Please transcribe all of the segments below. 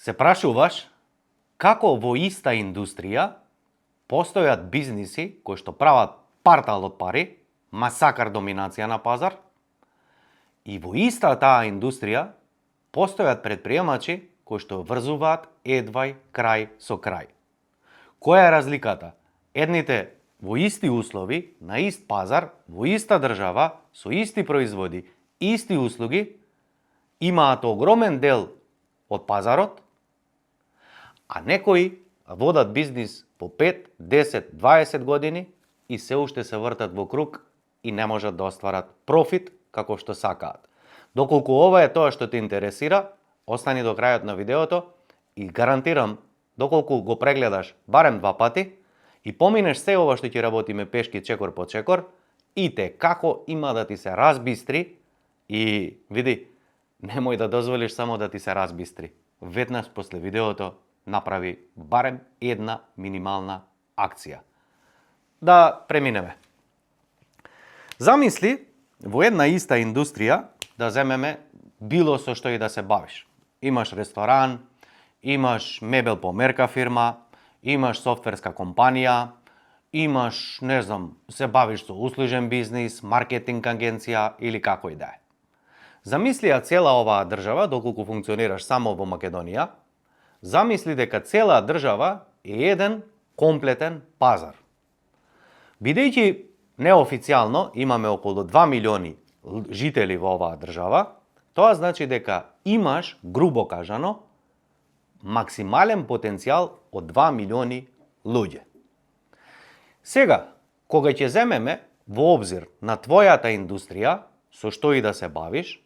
Се прашуваш како во иста индустрија постојат бизниси кои што прават партал од пари, ма сакар доминација на пазар, и во иста таа индустрија постојат предприемачи кои што врзуваат едвај крај со крај. Која е разликата? Едните во исти услови, на ист пазар, во иста држава, со исти производи, исти услуги, имаат огромен дел од пазарот, а некои водат бизнис по 5, 10, 20 години и се уште се вртат во круг и не можат да остварат профит како што сакаат. Доколку ова е тоа што те интересира, остани до крајот на видеото и гарантирам, доколку го прегледаш барем 2 пати и поминеш се ова што ќе работиме пешки чекор по чекор, и те како има да ти се разбистри и види, немој да дозволиш само да ти се разбистри. Веднаш после видеото направи барем една минимална акција. Да преминеме. Замисли во една иста индустрија да земеме било со што и да се бавиш. Имаш ресторан, имаш мебел по мерка фирма, имаш софтверска компанија, имаш, не знам, се бавиш со услужен бизнис, маркетинг агенција или како и да е. Замисли ја цела оваа држава, доколку функционираш само во Македонија, замисли дека цела држава е еден комплетен пазар. Бидејќи неофицијално имаме околу 2 милиони жители во оваа држава, тоа значи дека имаш, грубо кажано, максимален потенцијал од 2 милиони луѓе. Сега, кога ќе земеме во обзир на твојата индустрија, со што и да се бавиш,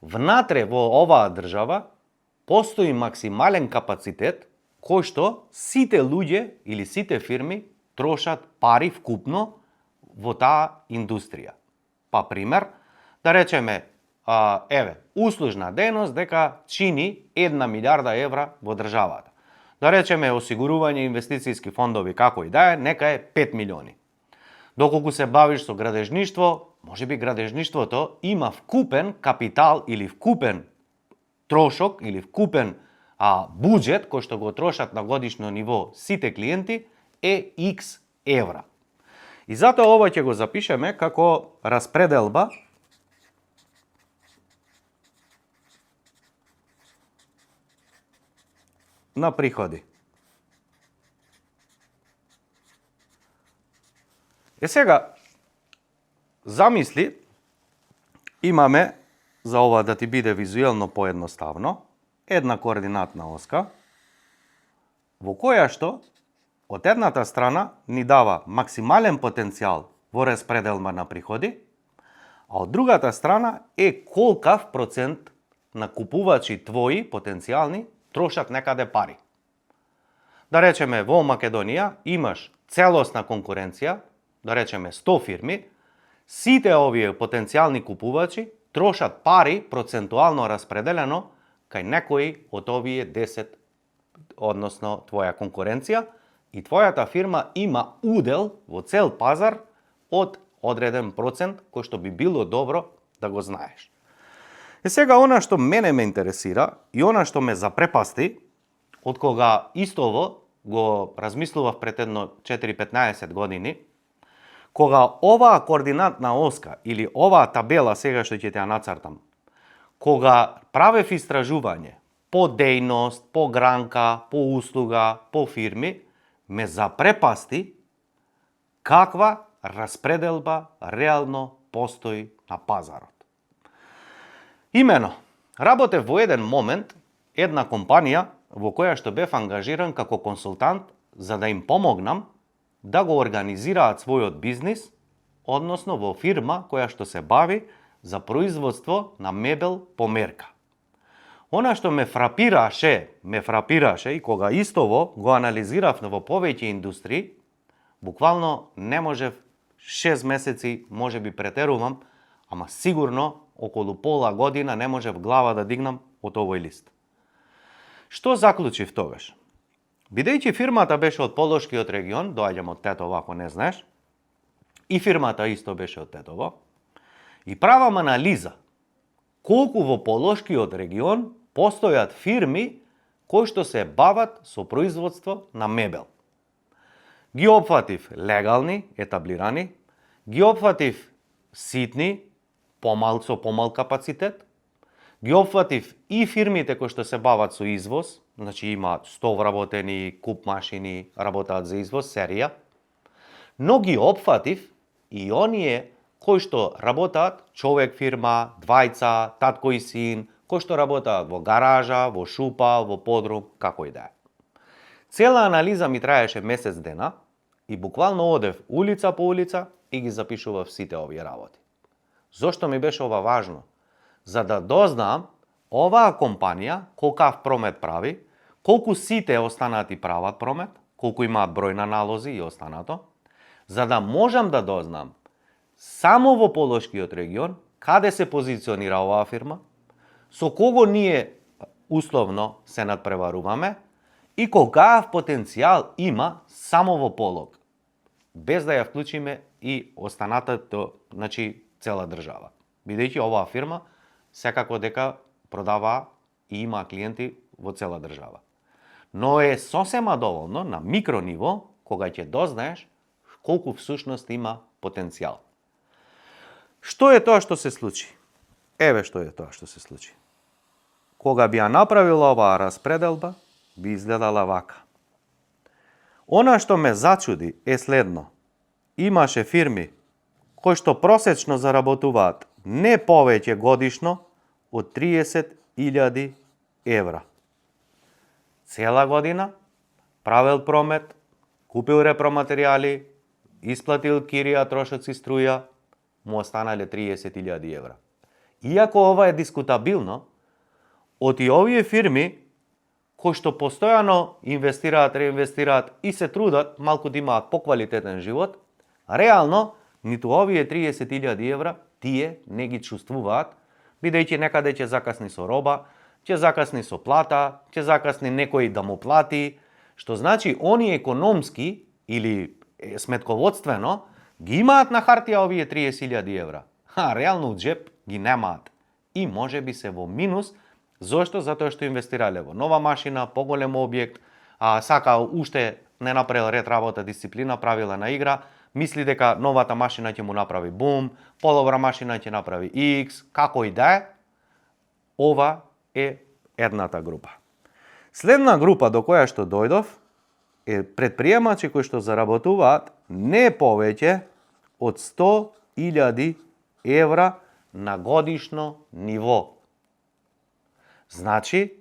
внатре во оваа држава постои максимален капацитет кој што сите луѓе или сите фирми трошат пари вкупно во таа индустрија. Па пример, да речеме, услужна дејност дека чини 1 милиарда евра во државата. Да речеме осигурување инвестицијски фондови како и да е, нека е 5 милиони. Доколку се бавиш со градежништво, можеби градежништвото има вкупен капитал или вкупен трошок или вкупен буџет кој што го трошат на годишно ниво сите клиенти е X евра. И затоа ова ќе го запишеме како распределба на приходи. Сега, замисли, имаме, за ова да ти биде визуелно поедноставно, една координатна оска, во која што од едната страна ни дава максимален потенцијал во распределба на приходи, а од другата страна е колкав процент на купувачи твои потенцијални трошат некаде пари. Да речеме, во Македонија имаш целосна конкуренција, да речеме 100 фирми, сите овие потенцијални купувачи трошат пари процентуално распределено кај некои од овие 10, односно твоја конкуренција, и твојата фирма има удел во цел пазар од одреден процент кој што би било добро да го знаеш. Сега она што мене ме интересира и она што ме запрепасти, од кога истово го размислував пред едно 4-15 години, кога оваа координатна оска или оваа табела сега што ќе ја нацртам, кога правев истражување по дејност, по гранка, по услуга, по фирми, ме запрепасти каква распределба реално постои на пазарот. Имено, работев во еден момент една компанија во која што бев ангажиран како консултант за да им помогнам да го организираат својот бизнис, односно во фирма која што се бави за производство на мебел по мерка. Она што ме фрапираше и кога истово го анализирав во повеќе индустрии, буквално не можев 6 месеци, може би претерувам, ама сигурно околу пола година не можев глава да дигнам од овој лист. Што заклучив тогаш? Бидејќи фирмата беше од Полошкиот регион, доаѓам од Тетово ако не знаеш, и фирмата исто беше од Тетово, и правам анализа колку во Полошкиот регион постојат фирми кои што се бават со производство на мебел. Ги опфатив легални, етаблирани, ги опфатив ситни, со помал капацитет, ги опфатив и фирмите кои што се бават со извоз, значи има 100 вработени, куп машини, работаат за извоз, серија, но ги опфатив и оние кои што работаат човек фирма, двајца, татко и син, кои што работаат во гаража, во шупа, во подрум, како и да е. Цела анализа ми траеше месец дена и буквално одев улица по улица и ги запишував сите овие работи. Зошто ми беше ова важно? За да дознам оваа компанија колкав промет прави, колку сите останати прават промет, колку имаат број на налози и останато, за да можам да дознам само во Полошкиот регион каде се позиционира оваа фирма, со кого ние условно се надпреваруваме и колкав потенцијал има само во Полог, без да ја вклучиме и останатото, значи цела држава. Бидејќи оваа фирма секако дека продава и има клиенти во цела држава. Но е сосема доволно на микро ниво кога ќе дознаеш колку всушност има потенцијал. Што е тоа што се случи? Еве што е тоа што се случи. Кога би ја направила оваа распределба, би изгледала вака. Она што ме зачуди е следно. Имаше фирми кои што просечно заработуваат не повеќе годишно од 30.000 евра. Цела година правел промет, купил репроматеријали, исплатил кирија, трошоци, струја, му останале 30.000 евра. Иако ова е дискутабилно, од и овие фирми кои што постојано инвестираат, реинвестираат и се трудат малку да имаат поквалитетен живот, реално ниту овие 30.000 евра тие не ги чувствуваат, бидејќи некаде ќе закасни со роба, ќе закасни со плата, ќе закасни некој да му плати, што значи они економски или сметководствено ги имаат на хартија овие 30.000 евра, а реално у джеп ги немаат и може би се во минус. Зошто? Затоа што инвестирале во нова машина, поголем објект, а сака уште не направил ред, работа, дисциплина, правила на игра, мисли дека новата машина ќе му направи бум, подобра машина ќе направи X, како и да е. Ова е едната група. Следна група до која што дојдов е предприемачи кои што заработуваат не повеќе од 100.000 евра на годишно ниво. Значи,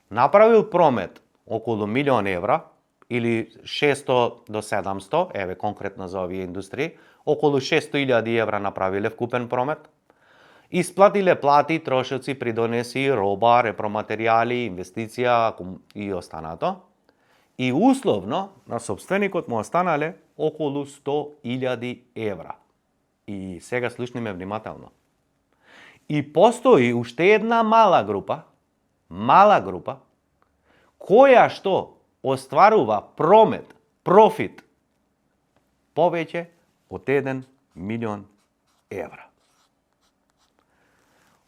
направил промет околу 1.000.000 евра или 600 до 700, еве конкретно за овие индустрии, околу 600.000 евра направиле вкупен промет, исплатиле плати, трошоци, придонеси, роба, репроматеријали, инвестиција и останато, и условно на собственикот му останале околу 100.000 евра. И сега слушниме внимателно. И постои уште една мала група, која што остварува промет, профит, повеќе од 1 милион евра.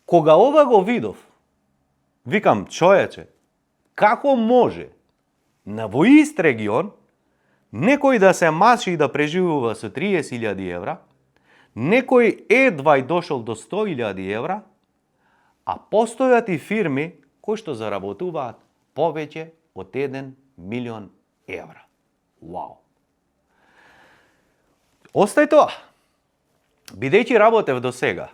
Кога ова го видов, викам, човече, како може во ист регион некој да се мачи и да преживува со 30.000 евра, некој едва и дошол до 100.000 евра, а постојат и фирми кои што заработуваат повеќе од 1 милион евра. Вау! Остај тоа. Бидејќи работев до сега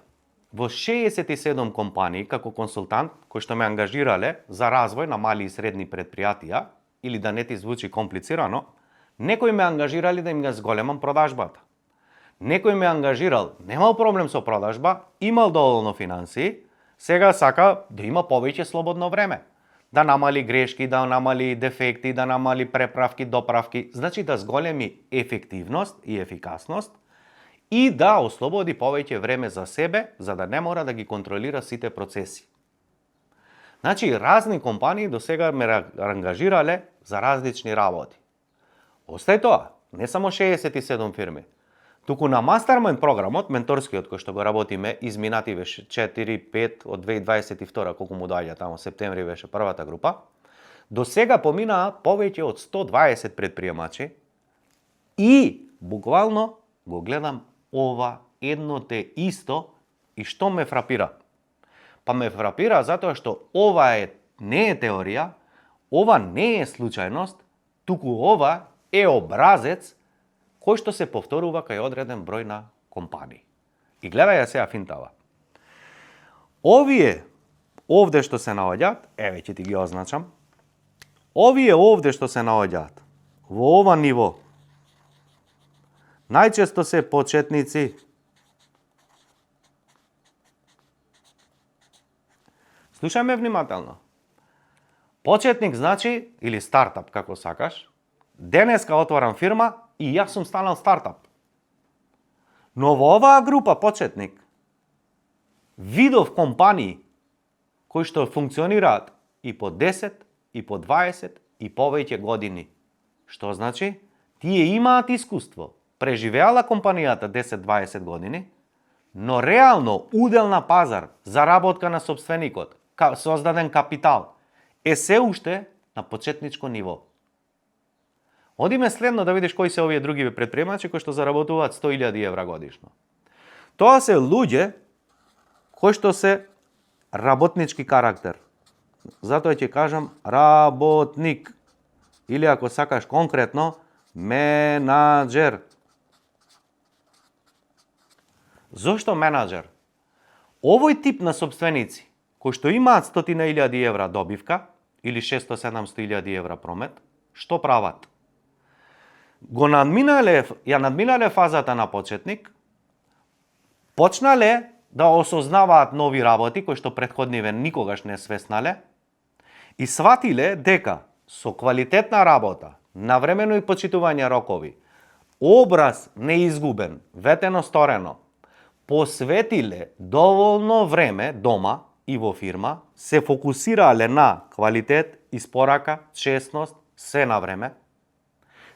во 67 компании како консултант кои што ме ангажирале за развој на мали и средни предпријатија, или да не ти звучи комплицирано, некои ме ангажирали да им ја зголемам продажбата. Некој ме ангажирал, немал проблем со продажба, имал доволно финансии, сега сака да има повеќе слободно време. Да намали грешки, да намали дефекти, да намали преправки, доправки, значи да зголеми ефективност и ефикасност и да ослободи повеќе време за себе, за да не мора да ги контролира сите процеси. Значи, разни компании до сега ме ангажирале за различни работи. Остај тоа, не само 67 фирми, туку на Mastermind програмот, менторскиот кој што го работиме, изминати беше 4-5 од 2022, колку му доаѓа тамо, септември беше првата група, До сега поминаа повеќе од 120 предприемачи и буквално го гледам ова едно те исто и што ме фрапира? Па ме фрапира затоа што ова не е теорија, ова не е случајност, туку ова е образец кој што се повторува кај одреден број на компании. И гледај ја сега финтава. Овие овде што се наоѓаат, еве ќе ти ги означам. Овие овде што се наоѓаат во ова ниво најчесто се почетници. Слушај ме внимателно. Почетник значи, или стартап, како сакаш, денеска отварам фирма и јас сум станал стартап. Но во оваа група почетник, видов компании кои што функционираат и по 10, и по 20, и повеќе години. Што значи? Тие имаат искуство. Преживеала компанијата 10-20 години, но реално удел на пазар, заработка на сопственикот, создаден капитал, е се уште на почетничко ниво. Одиме следно да видиш кои се овие други предприемачи кои што заработуваат 100.000 евра годишно. Тоа се луѓе кои што се работнички карактер. Затоа ќе кажам работник. Или ако сакаш конкретно, менаџер. Зошто менаџер? Овој тип на сопственици, кои што имаат 100.000 евра добивка, или 600-700.000 евра промет, што прават? Ја надминале фазата на почетник, почнале да осознаваат нови работи, кои што претходниве никогаш не свеснале, и сватиле дека со квалитетна работа, навремено и почитување рокови, образ неизгубен, ветено сторено, посветиле доволно време дома и во фирма, се фокусирале на квалитет, испорака, честност, се на време,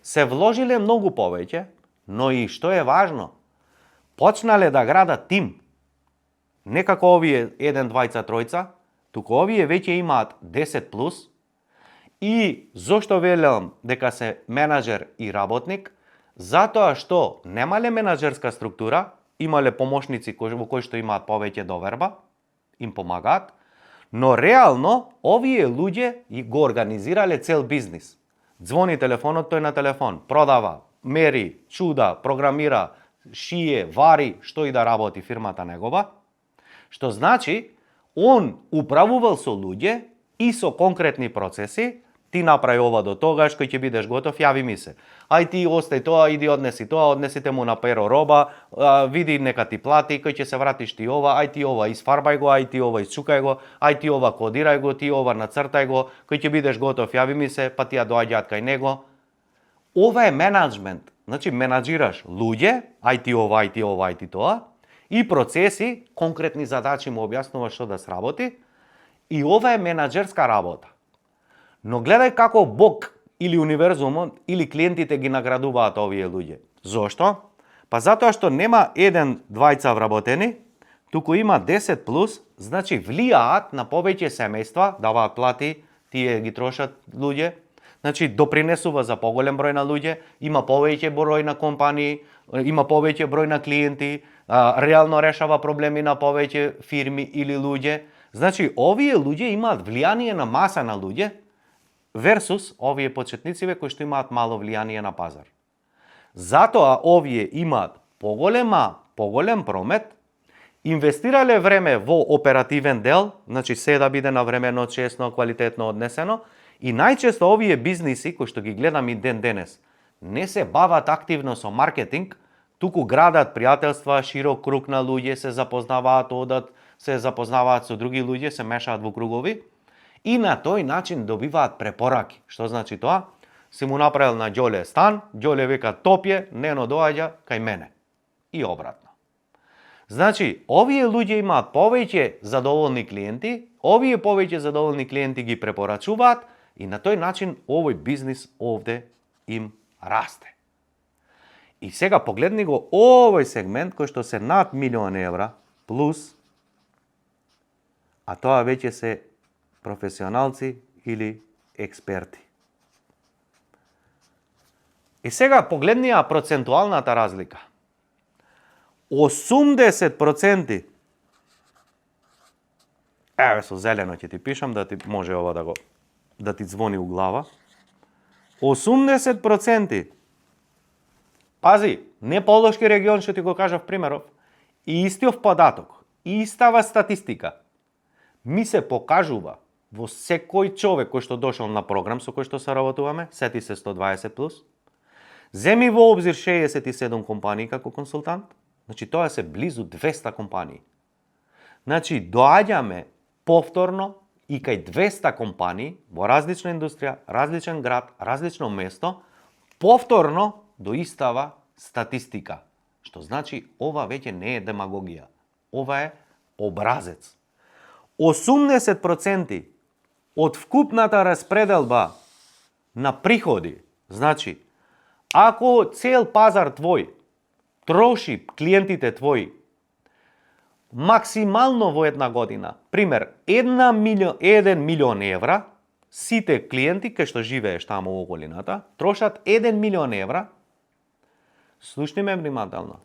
се вложиле многу повеќе, но и што е важно, почнале да градат тим. Не како овие 1, 2, 3, туку овие веќе имаат 10+, и зошто велам дека се менаџер и работник? Затоа што немале менаџерска структура, имале помошници во кои што имаат повеќе доверба, им помагаат, но реално овие луѓе и го организирале цел бизнис. Звони телефонот, тој на телефон, продава, мери, чуда, програмира, шие, вари, што и да работи фирмата негова, што значи он управувал со луѓе и со конкретни процеси. Ти направи ова до тогаш, кој ќе бидеш готов, јави ми се. Ај ти остај тоа, иди однеси тоа, однесите му на перо роба, види нека ти плати, кој ќе се вратиш ти ова, ај ти ова изфарбај го, ај ти ова исчукај го, ај ти ова кодирај го, ти ова нацртај го, кој ќе бидеш готов, јави ми се, па тие доаѓаат кај него. Ова е менаџмент. Значи менаџираш луѓе, ај ти ова, ај ти ова, ај ти тоа, и процеси, конкретни задачи му објаснуваш што да сработи, и ова е менаџерска работа. Но гледај како Бог или универзумот или клиентите ги наградуваат овие луѓе. Зошто? Па затоа што нема 1-2 вработени, туку има 10+, значи влијаат на повеќе семејства, даваат плати, тие ги трошат луѓе, значи допринесува за поголем број на луѓе, има повеќе број на компании, има повеќе број на клиенти, реално решава проблеми на повеќе фирми или луѓе. Значи овие луѓе имаат влијание на маса на луѓе, версус овие почетнициве кои што имаат мало влијание на пазар. Затоа овие имаат поголем промет, инвестирале време во оперативен дел, значи се да биде навремено, честно, квалитетно однесено, и најчесто овие бизниси кои што ги гледам и ден денес, не се бават активно со маркетинг, туку градат пријателства, широк круг на луѓе, се запознаваат, одат, се запознаваат со други луѓе, се мешаат во кругови, и на тој начин добиваат препораки. Што значи тоа? Си му направил на Ѓоле стан, Ѓоле века топје, нено доаѓа кај мене. И обратно. Значи, овие луѓе имаат повеќе задоволни клиенти, овие повеќе задоволни клиенти ги препорачуваат и на тој начин овој бизнис овде им расте. И сега погледни го овој сегмент кој што се над 1.000.000 евра плюс, а тоа веќе се професионалци или експерти. И сега погледнија процентуалната разлика. 80%. Еве со зелено ќе ти пишам да ти може ова да ти звони у глава. 80%. Пази, не Полошки регион што ти го кажав примеров, и истиот податок, истава статистика ми се покажува во секој човек кој што дошол на програм со кој што соработуваме, сети се 120+, земи во обзир 67 компании како консултант, значи тоа се близу 200 компании. Значи доаѓаме повторно и кај 200 компании во различна индустрија, различен град, различно место, повторно до истава статистика. Што значи ова веќе не е демагогија. Ова е образец. 80% од вкупната распределба на приходи, значи, ако цел пазар твој троши клиентите твои максимално во една година, пример, 1 милион евра, сите клиенти кај што живееш таму во околината, трошат 1 милион евра, слушни ме внимателно,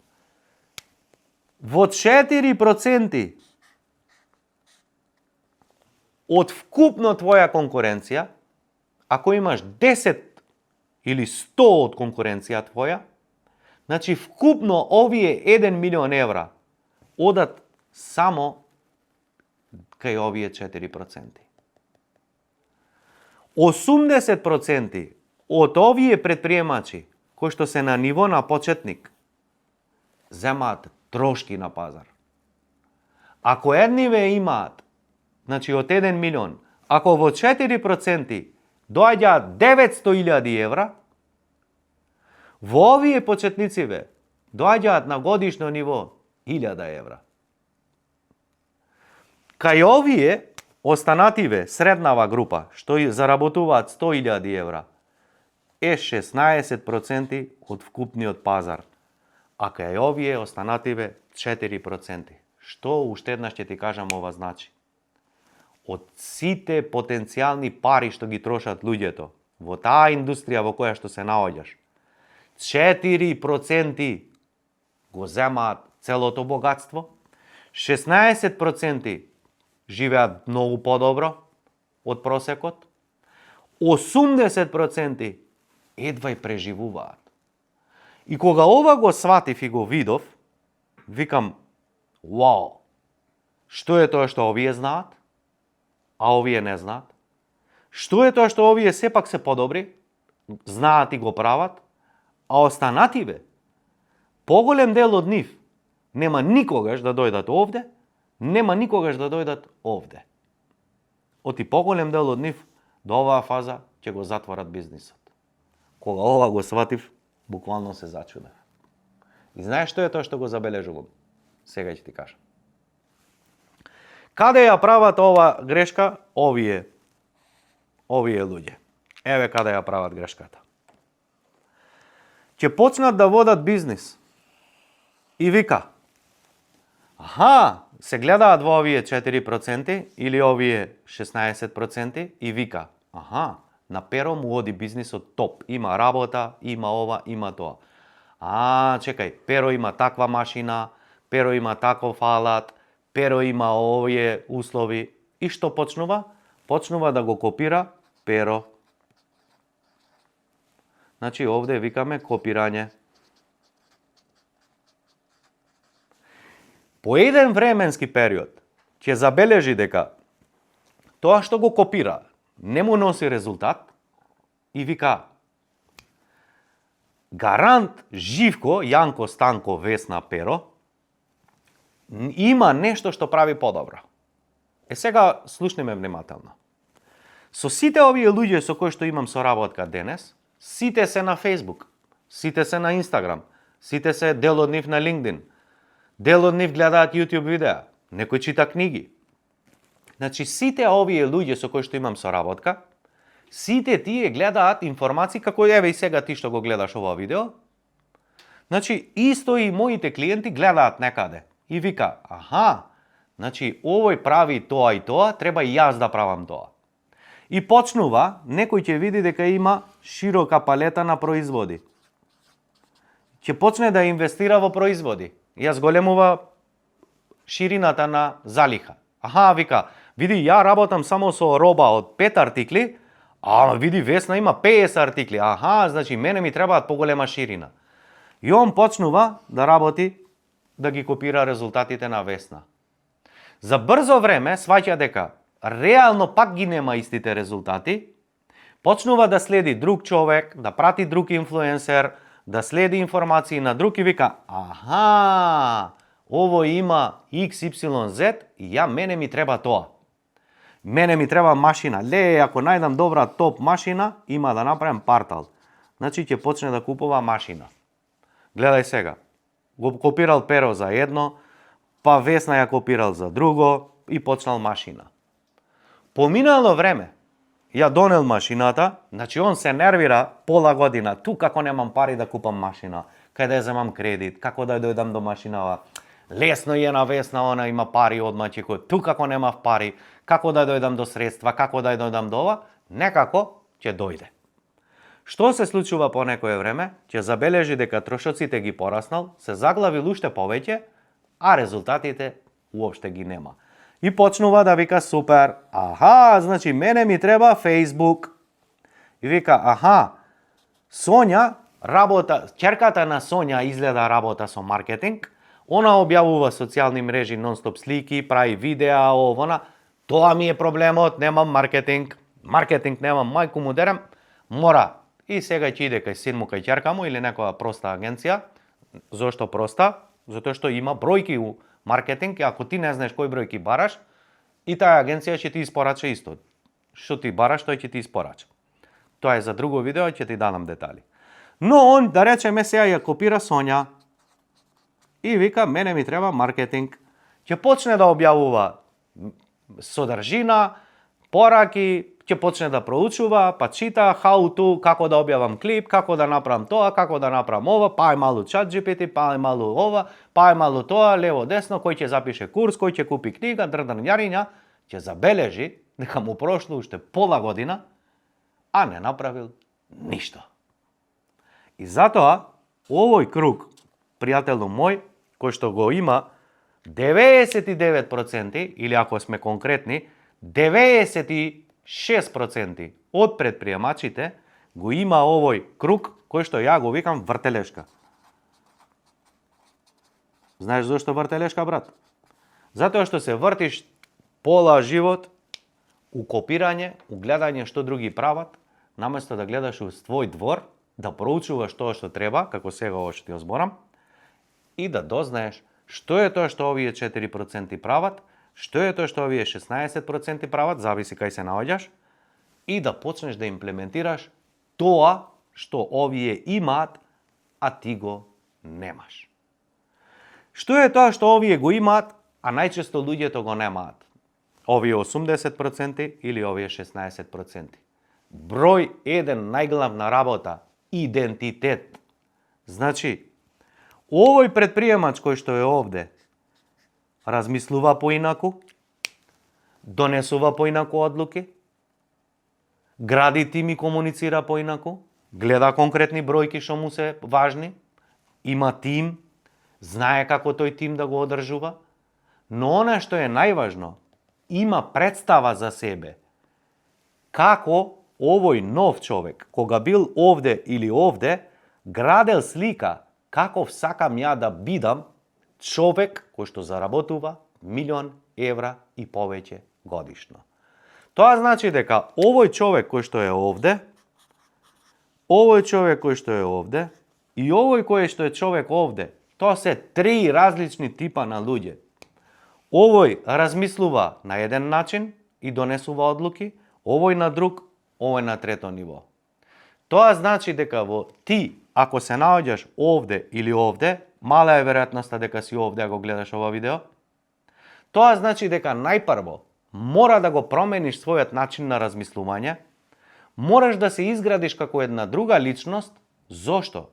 во 4% од вкупно твоја конкуренција, ако имаш 10 или 100 од конкуренција твоја, значи вкупно овие 1 милион евра одат само кај овие 4%. 80% од овие предприемачи кои што се на ниво на почетник земаат трошки на пазар. Ако едниве имаат, значи од 1 милион, ако во 4% доаѓаат 900.000 евра, во овие почетнициве доаѓаат на годишно ниво 1000 евра. Кај овие останативе среднава група, што заработуваат 100.000 евра, е 16% од вкупниот пазар, а кај овие останативе 4%. Што уште еднаш ќе ти кажам ова значи? Од сите потенцијални пари што ги трошат луѓето во таа индустрија во која што се наоѓаш, 4% го земаат целото богатство, 16% живеат многу подобро од просекот, 80% едва и преживуваат. И кога ова го сватив и го видов, викам, вау, што е тоа што овие знаат, а овие не знаат? Што е тоа што овие сепак се подобри, знаат и го прават, а останативе, поголем дел од нив, нема никогаш да дојдат овде, нема никогаш да дојдат овде. Оти поголем дел од нив до оваа фаза ќе го затворат бизнисот. Кога ова го сватив, буквално се зачудев. И знаеш што е тоа што го забележувам? Сега ќе ти кажам. Каде ја прават ова грешка овие луѓе? Еве каде ја прават грешката. Ќе почнат да водат бизнис. И вика, се гледаат во овие 4% или овие 16% и вика, на Перо му оди бизнисот топ, има работа, има ова, има тоа. Чекај, Перо има таква машина, Перо има таков алат, Перо има овие услови. И што почнува? Почнува да го копира Перо. Значи, овде викаме копирање. По еден временски период ќе забележи дека тоа што го копира не му носи резултат и вика гарант Живко, Јанко, Станко, Весна, Перо има нешто што прави подобро. Сега слушни ме внимателно. Со сите овие луѓе со кои што имам соработка денес, сите се на Facebook, сите се на Instagram, сите се дел од нив на LinkedIn, дел од нив гледаат YouTube видеа, некој чита книги. Значи, сите овие луѓе со кои што имам соработка, сите тие гледаат информации како еве и сега ти што го гледаш ова видео. Значи, исто и моите клиенти гледаат некаде и вика, значи, овој прави тоа и тоа, треба и јас да правам тоа. И почнува, некој ќе види дека има широка палета на производи. Ќе почне да инвестира во производи. Ја зголемува ширината на залиха. Аха, вика, види, ја работам само со роба од 5 артикли, а види, Весна има 50 артикли. Аха, значи мене ми требаат поголема ширина. И он почнува да работи, да ги копира резултатите на Весна. За брзо време сваќа дека реално пак ги нема истите резултати, почнува да следи друг човек, да прати друг инфлуенсер, да следи информации на друг и вика, аха, ово има XYZ и мене ми треба тоа. Мене ми треба машина. Ако најдам добра топ машина, има да направим партал. Значи ќе почне да купува машина. Гледај сега. Го копирал перо за едно, па Весна ја копирал за друго и почнал машина. Поминало време, ја донел машината, значи он се нервира пола година, ту како немам пари да купам машина, кај да ја земам кредит, како да дојдам до машинава, лесно е на Весна, она има пари одма чеко, ту како немав пари, како да дојдам до средства, како да дојдам до ова, некако ќе дојде. Што се случува по некое време, ќе забележи дека трошоците ги пораснал, се заглавил уште повеќе, а резултатите уопште ги нема. И почнува да вика супер, аха, значи мене ми треба Facebook. И вика, аха, Сонја работа, ќерката на Сонја изгледа работа со маркетинг, она објавува социјални мрежи нон-стоп слики, прави видеа, овона, тоа ми е проблемот, немам маркетинг, немам, мајку му дерем, мора. И сега ќе иде кај син му, кај ќерка му или некоја проста агенција. Зошто проста? Затоа што има бројки у маркетинг и ако ти не знаеш кој бројки бараш, и таа агенција ќе ти испорача исто. Што ти бараш, тој ќе ти испорача. Тоа е за друго видео, ќе ти дадам детали. Но он, да речеме, сега ја копира Сонја и вика, мене ми треба маркетинг. Ќе почне да објавува содржина, пораки, ќе почне да проучува, па чита how to, како да објавам клип, како да направам тоа, како да направам ова, па е малу ChatGPT, па е малу ова, па е малу тоа, лево десно, кој ќе запише курс, кој ќе купи книга, дрдрњариња, ќе забележи дека му прошло уште пола година, а не направил ништо. И затоа овој круг, пријателу мој, кој што го има 99% или ако сме конкретни 96% од предприемачите го има овој круг кој што ја го викам вртелешка. Знаеш зошто вртелешка, брат? Затоа што се вртиш пола живот у копирање, у гледање што други прават, наместо да гледаш у твој двор, да проучуваш тоа што треба, како сега ова што ти зборам, и да дознаеш што е тоа што овие 4% прават, што е тоа што овие 16% прават, зависи кај се наоѓаш, и да почнеш да имплементираш тоа што овие имаат, а ти го немаш. Што е тоа што овие го имаат, а најчесто луѓето го немаат? Овие 80% или овие 16%. Број 1 најглавна работа, идентитет. Значи, овој предприемач кој што е овде, размислува поинаку, донесува поинаку одлуки, гради тим и комуницира поинаку, гледа конкретни бројки што му се важни, има тим, знае како тој тим да го одржува, но она што е најважно, има представа за себе. Како овој нов човек, кога бил овде или овде, градел слика каков сакам ја да бидам човек кој што заработува 1.000.000 евра и повеќе годишно. Тоа значи дека овој човек кој што е овде, овој човек кој што е овде и овој кој што е човек овде, тоа се три различни типа на луѓе. Овој размислува на еден начин и донесува одлуки, овој на друг, овој на трето ниво. Тоа значи дека ти, ако се наоѓаш овде или овде, мала е веројатноста дека си овде, ако гледаш ова видео, тоа значи дека најпрво мора да го промениш својот начин на размислување, мораш да се изградиш како една друга личност. Зошто?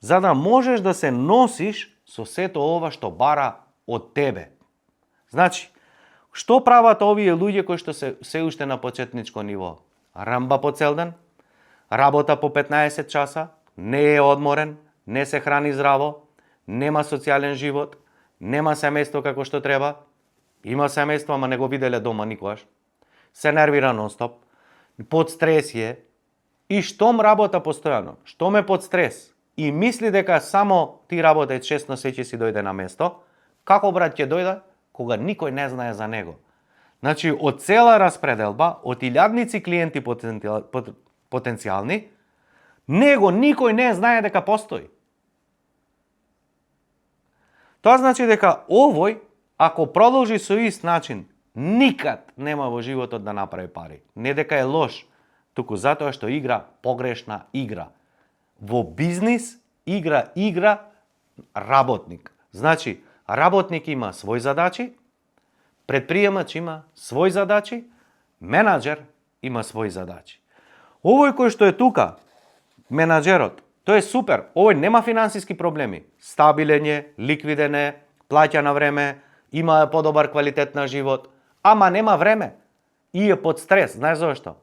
За да можеш да се носиш со сето ова што бара од тебе. Значи, Што прават овие луѓе кои што се уште на почетничко ниво? Рамба по цел ден, работа по 15 часа, не е одморен, не се храни здраво, нема социјален живот, нема семејство како што треба, има семејство, ама не го виделе дома никогаш, се нервира нон-стоп, под стрес е, и штом работа постојано, штом е под стрес, и мисли дека само ти работај честно, се ќе си дојде на место, како брат ќе дојде, кога никој не знае за него. Значи, од цела распределба, од илјадници клиенти потенцијални, него никој не знае дека постои. Тоа значи дека овој, ако продолжи со ист начин, никад нема во животот да направи пари. Не дека е лош, туку затоа што игра погрешна игра. Во бизнис игра работник. Значи, работник има свој задачи, предприемач има свој задачи, менаџер има свој задачи. Овој кој што е тука, менаџерот, тој е супер, овој нема финансиски проблеми. Стабилен е, ликвиден е, плаќа на време, има подобар квалитет на живот, ама нема време и е под стрес. Знаеш зашто?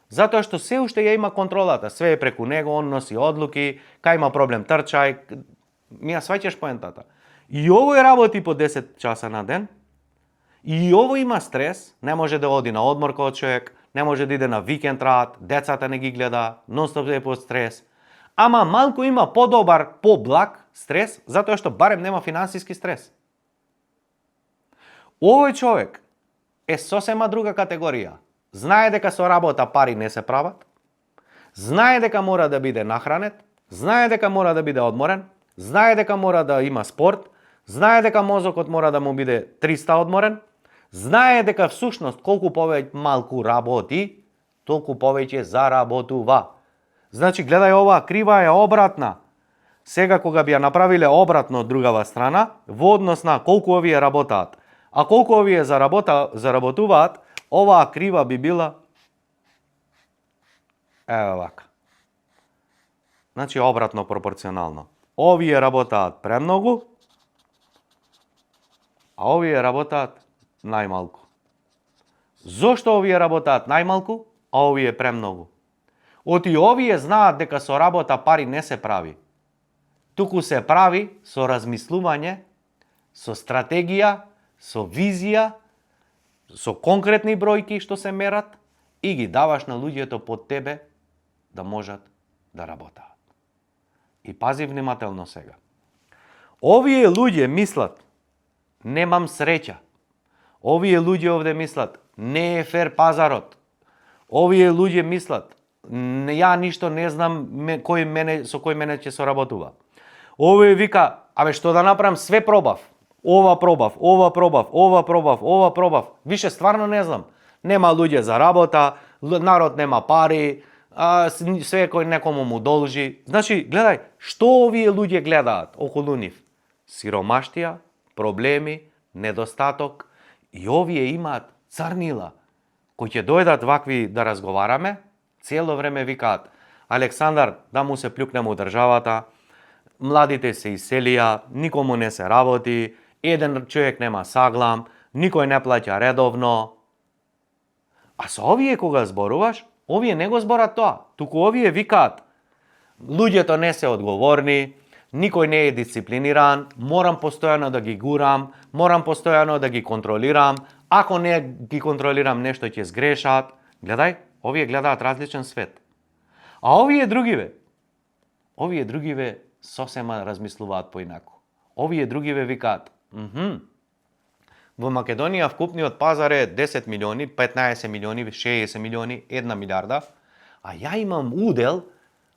Затоа што се уште ја има контролата, све е преку него, он носи одлуки, кај има проблем трчај, ми ја сваќаш поентата. И овој работи по 10 часа на ден, и овој има стрес, не може да оди на одмор кој човек, не може да иде на викенд рад, децата не ги гледа, нон-стоп е под стрес. Ама малку има подобар, поблаг стрес, затоа што барем нема финансиски стрес. Овој човек е сосема друга категорија. Знае дека со работа пари не се прават, знае дека мора да биде нахранет, знае дека мора да биде одморен, знае дека мора да има спорт, знае дека мозокот мора да му биде 300 одморен, знае дека всушност колку повеќе малку работи, толку повеќе заработува. Значи, гледај, оваа крива е обратна. Сега кога би ја направиле обратно од другава страна, во однос на колку овие работаат, а колку овие заработуваат, оваа крива би била вака. Значи, обратно пропорционално. Овие работаат премногу, а овие работаат најмалку. Зошто овие работаат најмалку, а овие премногу? Оти овие знаат дека со работа пари не се прави. Туку се прави со размислување, со стратегија, со визија, со конкретни бројки што се мерат и ги даваш на луѓето под тебе да можат да работаат. И пази внимателно сега. Овие луѓе мислат, немам среќа. Овие луѓе овде мислат, не е фер пазарот. Овие луѓе мислат, ја ништо не знам со кој мене ќе соработува. Овој вика, абе што да направам, све пробав. Ова пробав. Више стварно не знам. Нема луѓе за работа, народ нема пари, све кој некому му должи. Значи, гледај, што овие луѓе гледаат околу нив? Сиромаштија, проблеми, недостаток, и овие имаат црнила. Кои ќе дојдат вакви да разговараме, цело време викаат, Александар, да му се плюкнем у државата, младите се иселија, никому не се работи, еден човек нема саглам, никој не плаќа редовно. А со овие кога зборуваш, овие не го зборат тоа, туку овие викаат, луѓето не се одговорни, никој не е дисциплиниран, морам постојано да ги гурам, морам постојано да ги контролирам, ако не ги контролирам нешто ќе сгрешат. Гледај, овие гледаат различен свет. А овие другиве сосема размислуваат поинаку. Овие другиве викаат, во Македонија вкупниот пазар е 10 милиони, 15 милиони, 60 милиони, 1 милиарда, а ја имам удел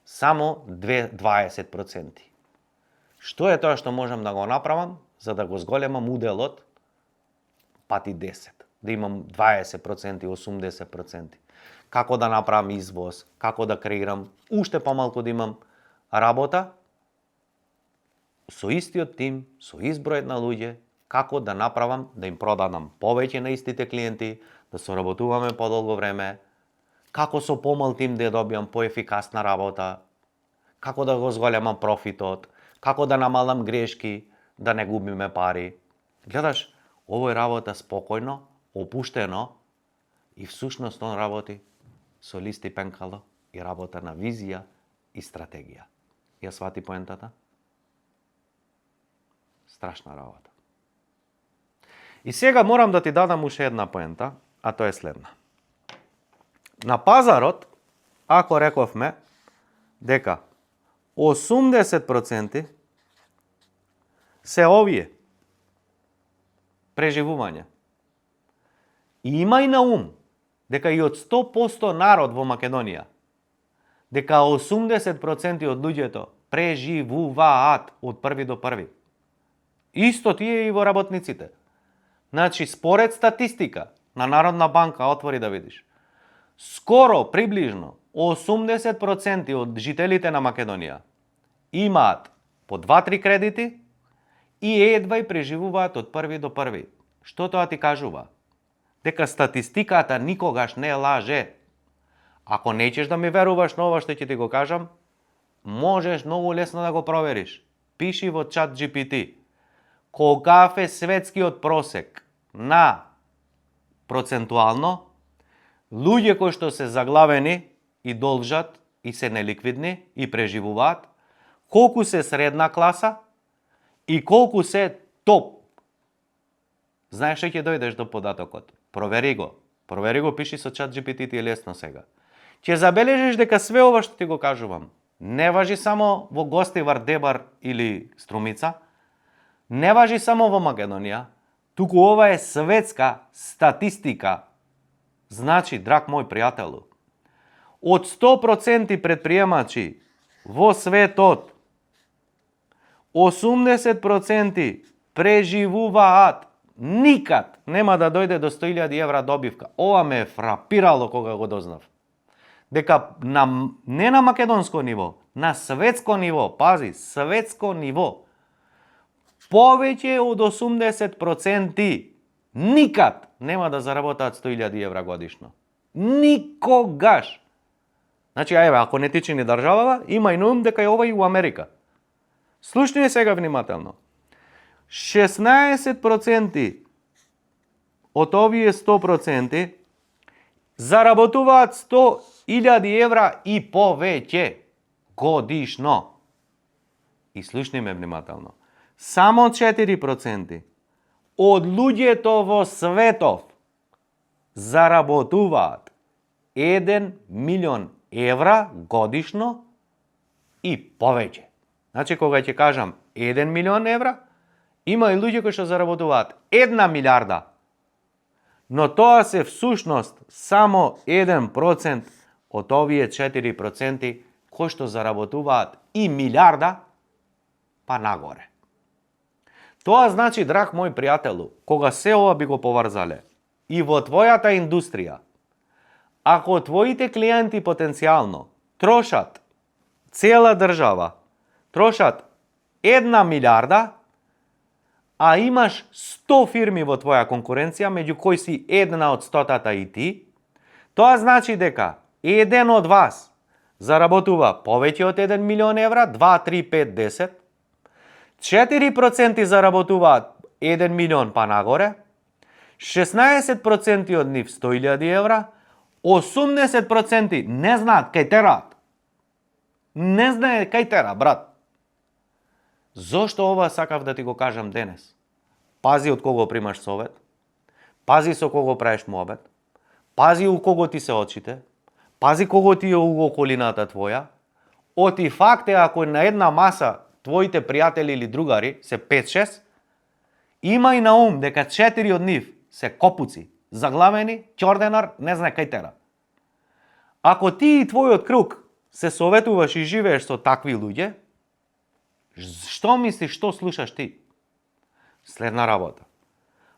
само 20%. Што е тоа што можам да го направам за да го зголемам уделот пати 10, да имам 20%, 80%. Како да направам извоз, како да креирам уште помалку да имам работа со истиот тим, со избројот на луѓе, како да направам да им продадам повеќе на истите клиенти, да соработуваме подолго време, како со помал тим да добијам поефикасна работа, како да го зголемам профитот, како да намалам грешки, да не губиме пари. Гледаш, овој работа спокојно, опуштено и всушност он работи со лист и пенкало и работа на визија и стратегија. Ја свати поентата? Страшна работа. И сега морам да ти дадам уште една поента, а тоа е следна. На пазарот, ако рековме дека 80% се овие преживување. И имај на ум дека и од 100% народ во Македонија, дека 80% од луѓето преживуваат од први до први. Исто тие и во работниците. Значи, според статистика на Народна банка, отвори да видиш, скоро, приближно, 80% од жителите на Македонија имаат по 2-3 кредити и едва и преживуваат од први до први. Што тоа ти кажува? Дека статистиката никогаш не лаже. Ако неќеш да ми веруваш на ова што ќе ти го кажам, можеш многу лесно да го провериш. Пиши во чат GPT. Колкав е светскиот просек на процентуално луѓе кои што се заглавени и должат и се неликвидни и преживуваат, колку се средна класа и колку се топ. Знаеш што ќе дојдеш до податокот? Провери го, пиши со чат GPT, ти е лесно сега. Ќе забележиш дека све ова што ти го кажувам не важи само во Гостивар, Дебар или Струмица, не важи само во Македонија, туку ова е светска статистика. Значи, драг мој пријателу, од 100% предприемачи во светот, 80% преживуваат. Никад нема да дојде до 100.000 евра добивка. Ова ме е фрапирало кога го дознав. Дека не на македонско ниво, на светско ниво, пази, светско ниво, повеќе од 80% никад нема да заработаат 100.000 евра годишно. Никогаш! Значи, ако не ти чини државава, имај на ум дека е ова и у Америка. Слушни сега внимателно. 16% од овие 100% заработуваат 100.000 евра и повеќе годишно. И слушни ме внимателно. Само 4% од луѓето во светов заработуваат 1 милион евра годишно и повеќе. Значи, кога ќе кажам 1 милион евра, има и луѓе кои што заработуваат 1 милиарда. Но тоа се всушност само 1% од овие 4% кои што заработуваат и милиарда, па нагоре. Тоа значи, драг мој пријателу, кога се ова би го поврзале и во твојата индустрија, ако твоите клиенти потенцијално трошат, цела држава, трошат 1 милиарда, а имаш 100 фирми во твоја конкуренција, меѓу кои си една од 100-тата и ти, тоа значи дека еден од вас заработува повеќе од 1 милион евра, 2, 3, 5, 10, 4% заработуваат 1 милион па нагоре, 16% од нив 100.000 евра, 80% не знаат кај тераат. Не знае кај тера, брат. Зошто ова сакав да ти го кажам денес? Пази од кого примаш совет, пази со кого правиш муабет, пази у кого ти се очите, пази кого ти е у околината твоја. Оти факт е, ако на една маса твоите пријатели или другари се 5-6, има и на ум дека 4 од нив се копуци, заглавени, ќорденар, не знае кај тера. Ако ти и твојот круг се советуваш и живееш со такви луѓе, што мислиш, што слушаш ти? Следна работа.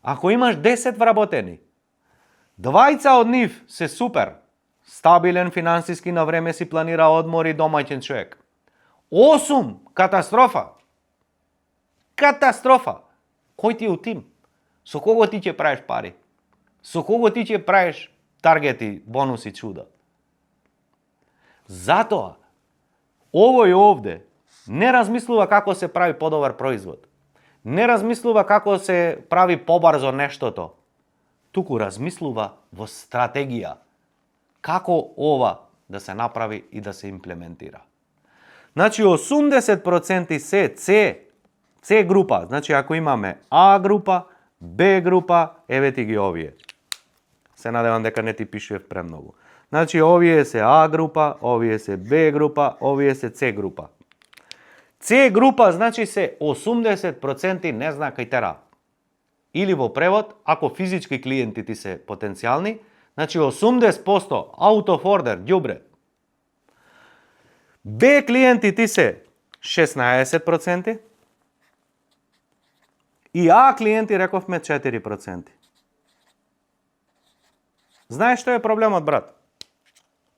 Ако имаш 10 вработени, 2 од нив се супер, стабилен финансиски, на време си планира одмори, домаќен човек. 8 катастрофа. Катастрофа. Кој ти е у тим? Со кого ти ќе правиш пари? Со кого ти ќе правиш таргети, бонуси, чуда? Затоа, овој овде не размислува како се прави подобар производ. Не размислува како се прави побарзо нештото. туку размислува во стратегија како ова да се направи и да се имплементира. Значи 80% се С група, значи ако имаме А група, Б група, еве ти ги овие. Се надевам дека не ти пишував премногу. Значи овие се А група, овие се Б група, овие се С група. С група значи се 80% не зна кај тера. Или во превод, ако физички клиенти ти се потенцијални, значи 80% out of order, ѓубре. Б клиенти ти се 16%. И А клиенти рековме 4%. Знаеш што е проблемот, брат?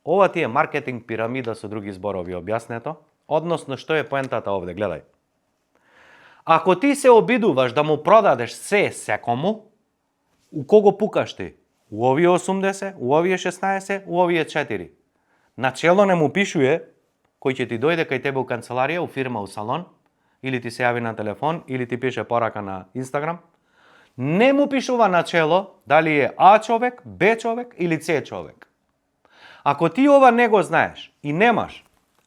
Ова ти е маркетинг пирамида со други зборови објаснето, односно што е поентата овде, гледај. Ако ти се обидуваш да му продадеш се секому, у кого пукаш ти? У овие 80, у овие 16, у овие 4. Начело не му пишуе кој ќе ти дојде кај тебе у канцеларија, у фирма, у салон, или ти се јави на телефон, или ти пише порака на Инстаграм. Не му пишува начело дали е А човек, Б човек или С човек. Ако ти ова не го знаеш и немаш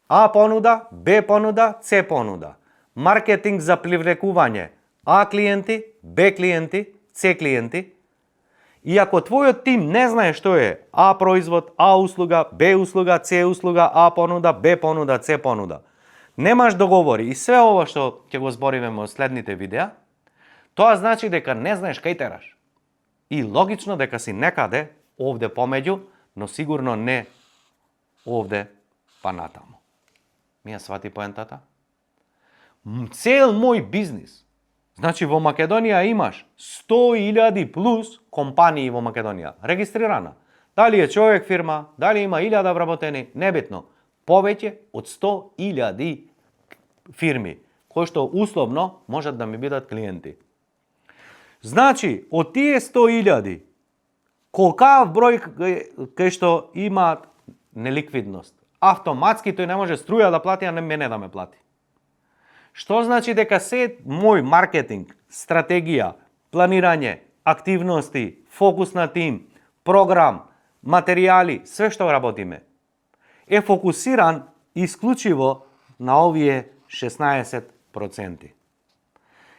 А понуда, Б понуда, С понуда, маркетинг за привлекување А клиенти, Б клиенти, С клиенти, и ако твојот тим не знае што е А производ, А услуга, Б услуга, С услуга, А понуда, Б понуда, С понуда, немаш договори и све ова што ќе го збориме во следните видеа, тоа значи дека не знаеш кај тераш. И логично дека си некаде овде помеѓу, но сигурно не овде па натаму. Ми ја свати поентата? Цел мој бизнис. Значи во Македонија имаш 100.000 плюс компании во Македонија, регистрирана. Дали е човек фирма, дали има 1000 вработени, небитно. Повеќе од 100.000 фирми, кои што условно можат да ми бидат клиенти. Значи, од тие 100.000, колкав број кај што имаат неликвидност? Автоматски тој не може струја да плати, а не мене да ме плати. Што значи дека се мој маркетинг, стратегија, планирање, активности, фокус на тим, програм, материјали, све што работиме, е фокусиран исклучиво на овие 16%.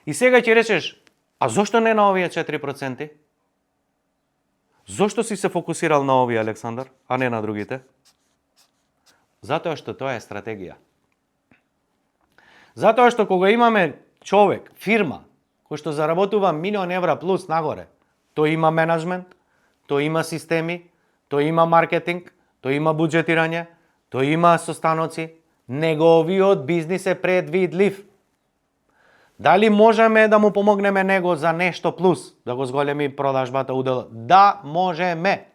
И сега ќе речеш, а зошто не на овие 4%? Зошто си се фокусирал на овие, Александар, а не на другите? Затоа што тоа е стратегија. Затоа што кога имаме човек, фирма, кој што заработува €1.000.000 плюс нагоре, тој има менеджмент, тој има системи, тој има маркетинг, тој има буџетирање, тој има состаноци, неговиот бизнис е предвидлив. Дали можеме да му помогнеме него за нешто плюс, да го зголеми продажбата удел? Да, можеме.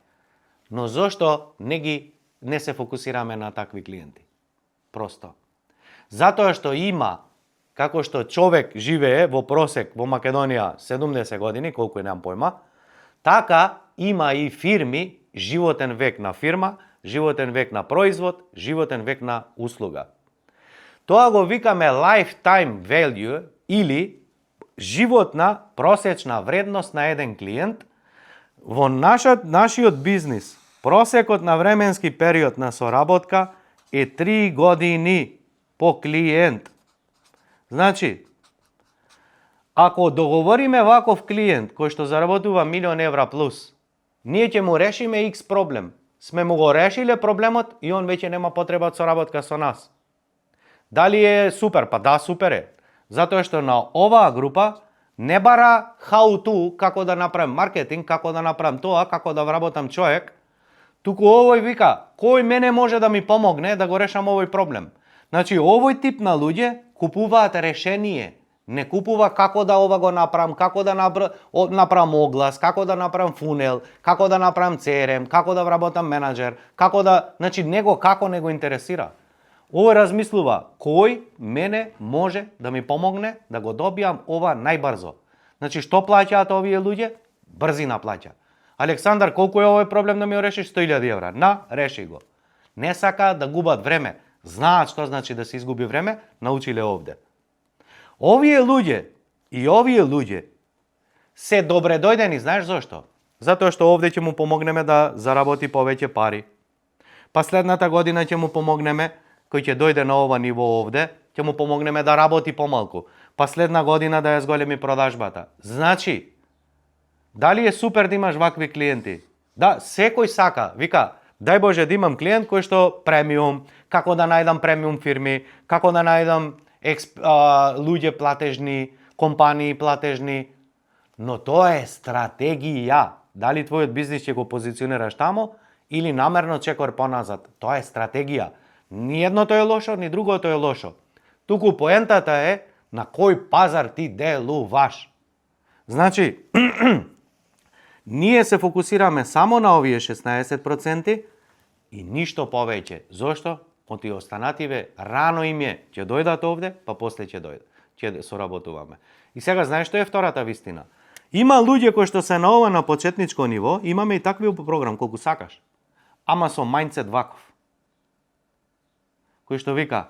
Но зошто не се фокусираме на такви клиенти? Просто. Затоа што има, како што човек живее во просек во Македонија 70 години, колку е, немам појма, така има и фирми, животен век на фирма, животен век на производ, животен век на услуга. Тоа го викаме lifetime value или животна просечна вредност на еден клиент. Во нашиот бизнис, просекот на временски период на соработка е 3 години по клиент. Значи, ако договориме ваков клиент кој што заработува €1.000.000 плюс, ние ќе му решиме X проблем. Сме му го решиле проблемот и он веќе нема потреба од соработка со нас. Дали е супер? Па да, супер е. Затоа што на оваа група не бара how to, како да направам маркетинг, како да направам тоа, како да вработам човек, туку овој вика, кој мене може да ми помогне да го решам овој проблем. Значи, овој тип на луѓе купуваат решение. Не купува како да ова го направам, како да направам оглас, како да направам фунел, како да направам CRM, како да вработам менеджер, како да... Значи, него како не го интересира. Овој размислува, кој мене може да ми помогне да го добијам ова најбрзо. Значи, што плаќаат овие луѓе? Брзина плаќа. Александар, колку е овој проблем да ми го решиш? €100.000. На, реши го. Не сака да губат време. Знаат што значи да се изгуби време, научиле овде. Овие луѓе се добре дојдени, знаеш зошто? затоа што овде ќе му помогнеме да заработи повеќе пари. Па следната година ќе му помогнеме, кој ќе дојде на ова ниво овде, ќе му помогнеме да работи помалку. Па следна година да ја зголеми продажбата. Значи, дали е супер да имаш вакви клиенти? Да, секој сака, вика, дај Боже да имам клиент кој што премиум, како да најдам премиум фирми, како да најдам луѓе платежни, компании платежни, но тоа е стратегија. Дали твојот бизнис ќе го позиционираш тамо или намерно чекор поназад. Тоа е стратегија. Ни едното е лошо, ни другото е лошо. Туку поентата е на кој пазар ти делуваш. Значи, ние се фокусираме само на овие 16% и ништо повеќе. Зошто? Оти останативе рано им е, ќе дојдат овде, па после ќе дојдат. Ќе соработуваме. И сега знаеш што е втората вистина? Има луѓе кои што се на ова на почетничко ниво, имаме и такви програм колку сакаш. Ама со мајндсет ваков. Кој што вика,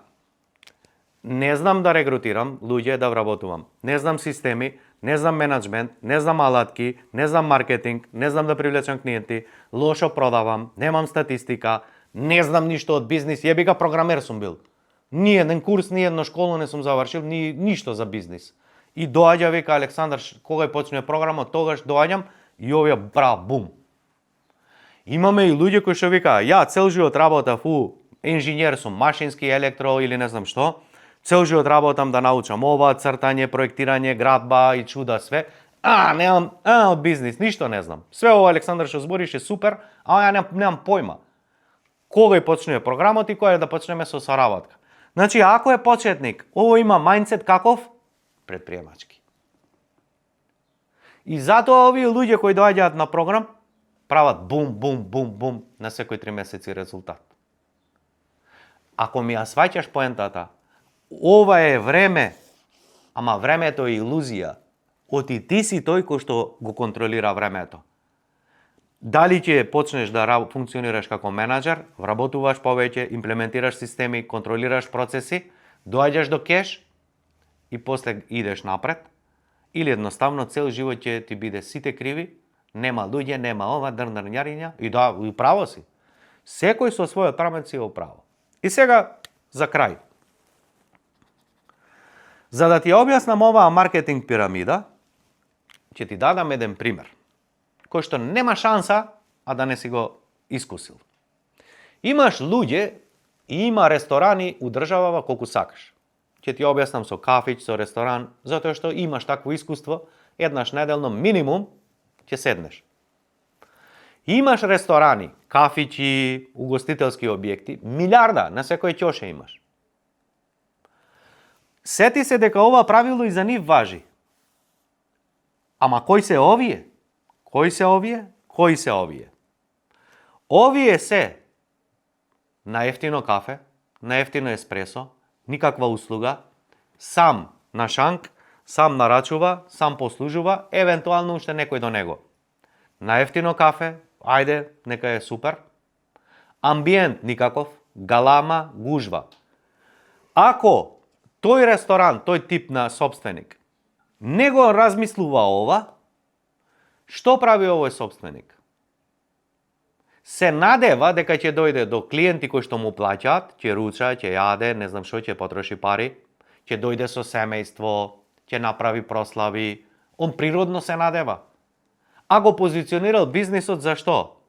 не знам да регрутирам луѓе да вработувам. Не знам системи, не знам менеджмент, не знам алатки, не знам маркетинг, не знам да привлечам клиенти, лошо продавам, немам статистика, не знам ништо од бизнис, јебика програмер сум бил. Ни еден курс, ни едно школа не сум завршил, ни ништо за бизнис. И доаѓа, вика Александар, кога почне програмот, тогаш доаѓам и овие бум. Имаме и луѓе кои што вика, ја цел живот работав инженер сум, машински, електро или не знам што, цел живот работам да научам ова, цртање, проектирање, градба и чуда све. Немам од бизнис, ништо не знам. Све ова Александар што збориш е супер, ја немам појма. Кога почнува програмот и кој е да почнеме со соработка. Значи, ако е почетник, ово има мајндсет каков? Предприемачки. И затоа овие луѓе кои доаѓаат на програм, прават бум на секој 3 месеци резултат. Ако ми ја сваќаш поентата, ова е време, ама времето е илузија. Оти ти си тој кој што го контролира времето. Дали ќе почнеш да функционираш како менаџер, вработуваш повеќе, имплементираш системи, контролираш процеси, доаѓаш до кеш и после идеш напред, или едноставно цел живот ќе ти биде сите криви, нема луѓе, нема ова, дрнарњариња, и да, и право си. Секој со својот прамет си го право. И сега, за крај. За да ти објаснам оваа маркетинг пирамида, ќе ти дадам еден пример, кој што нема шанса, а да не си го искусил. Имаш луѓе и има ресторани у државава колку сакаш. Ќе ти објаснам со кафич, со ресторан, затоа што имаш такво искуство, еднаш неделно минимум ќе седнеш. Имаш ресторани, кафичи, угостителски објекти, милиарда на секој ќоше имаш. Сети се дека ова правило и за нив важи. Ама кои се овие? Кои се овие? Кои се овие? Овие се на ефтино кафе, на ефтино еспресо, никаква услуга, сам на шанк, сам нарачува, сам послужува, евентуално уште некој до него. На ефтино кафе, ајде, нека е супер. Амбиент никаков, галама, гужва. Ако тој ресторан, тој тип на собственик, не го размислува ова, што прави овој собственик? Се надева дека ќе дојде до клиенти кои што му плаќаат, ќе руча, ќе јаде, не знам што, ќе потроши пари, ќе дојде со семејство, ќе направи прослави, он природно се надева. А го позиционирал бизнисот за што?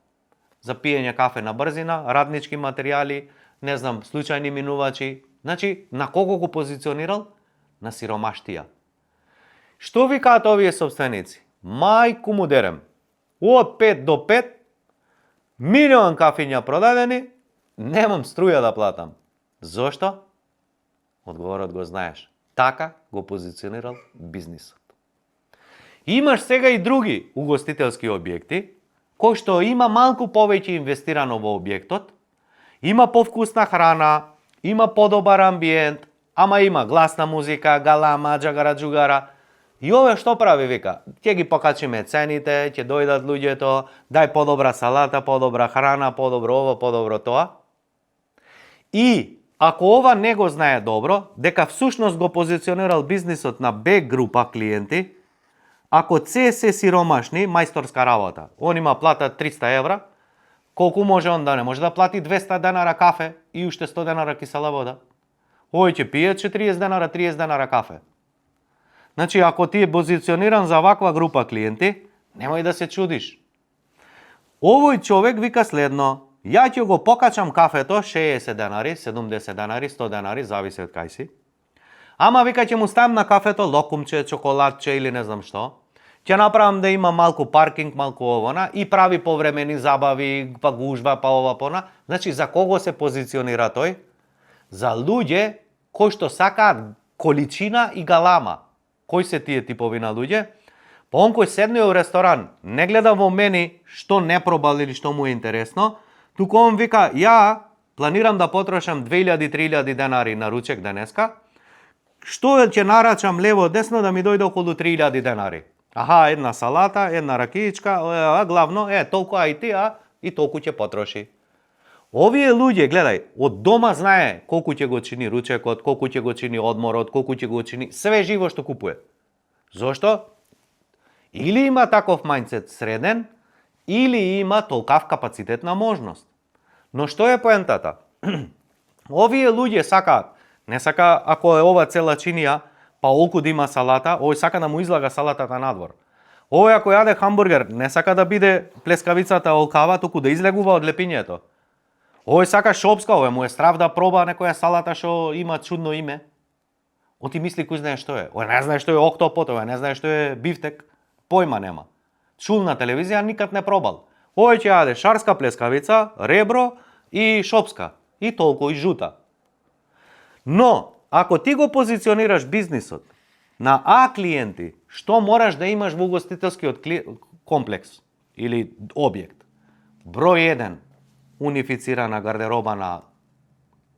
За пиење кафе на брзина, раднички материјали, не знам, случајни минувачи. Значи, на кого го позиционирал? На сиромаштија. Што викаат овие собственици? Мајку му дерем. Од 5 до 5, милион кафиња продадени, немам струја да платам. Зошто? Одговорот го знаеш. Така го позиционирал бизнисот. Имаш сега и други угостителски објекти, кои што има малку повеќе инвестирано во објектот, има повкусна храна, има подобар амбиент, ама има гласна музика, галама, джагара-джугара. И ове што прави, вика? Ќе ги покачиме цените, ќе дојдат луѓето, дај подобра салата, подобра храна, подобро ова, подобро тоа. И ако ова не го знае добро, дека всушност го позиционирал бизнисот на Б група клиенти, Ако се сиромашни, мајсторска работа, он има плата 300 евра, колку може он да не може да плати 200 денара кафе и уште 100 денара кисела вода? Овој ќе пие 40 денара, 30 денара кафе. Значи, ако ти е позициониран за ваква група клиенти, немој да се чудиш. Овој човек вика следно: ја ќе го покачам кафето 60 денари, 70 денари, 100 денари, зависи од кај си. Ама вика ќе му ставам на кафето локумче, чоколадче или не знам што. Ќе направам да има малку паркинг, малку овона и прави повремени забави, па гужва, па ова пона. Значи, за кого се позиционира тој? За луѓе кои што сакаат количина и галама. Кои се тие типови на луѓе? Па он кој седне у ресторан, не гледа во мене што не пробал или што му е интересно, туку он вика: ја планирам да потрошам 2000-3000 денари на ручек денеска, што ќе нарачам лево десно да ми дојде околу 3000 денари. Аха, една салата, една ракиичка, главно, толку и толку ќе потроши. Овие луѓе, гледај, од дома знае колку ќе го чини ручекот, колку ќе го чини одморот, колку ќе го чини све живо што купува. Зошто? Или има таков мајндсет среден, или има толкав капацитетна можност. Но што е поентата? Овие луѓе сакаат, не сака ако е ова цела чинија, па олку да има салата, овој сака да му излага салатата надвор. Овој ако јаде хамбургер, не сака да биде плескавицата олкава, туку да излегува од лепињето. Овој сака шопска, овој му е страв да проба некоја салата што има чудно име. Он ти мисли кој знае што е. Овој не знае што е октопот, овој не знае што е бифтек. Појма нема. Чул на телевизија, никад не пробал. Овој ќе јаде шарска плескавица, ребро и шопска. И толку, и жута. Но, ако ти го позиционираш бизнисот на А клиенти, што мораш да имаш во угостителскиот комплекс или објект? Број 1, унифицирана гардероба на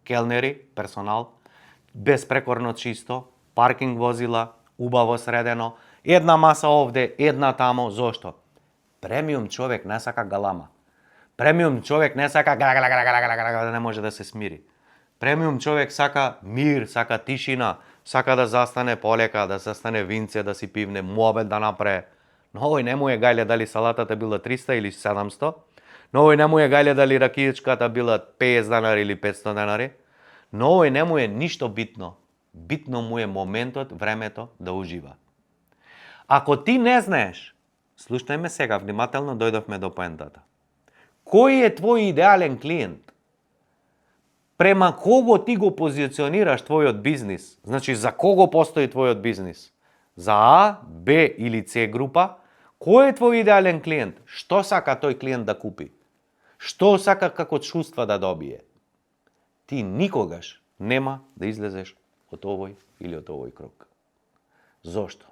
келнери, персонал, безпрекорно чисто, паркинг возила, убаво средено, една маса овде, една тамо. Зошто? Премиум човек не сака галама. Премиум човек не сака да не може да се смири. Премиум човек сака мир, сака тишина, сака да застане полека, да застане винце, да си пивне, муабет да направи. Но овој не му е гајле дали салатата била 300 или 700, но овој не му е гајле дали ракијачката била 50 денари или 500 денари, но овој не му е ништо битно. Битно му е моментот, времето да ужива. Ако ти не знаеш, слушај ме сега внимателно, дојдовме до поентата. Кој е твој идеален клиент? Према кого ти го позиционираш твојот бизнис? Значи, за кого постои твојот бизнис? За А, Б или С група? Кој е твој идеален клиент? Што сака тој клиент да купи? Што сака како чувства да добие? Ти никогаш нема да излезеш од овој или од овој круг. Зошто?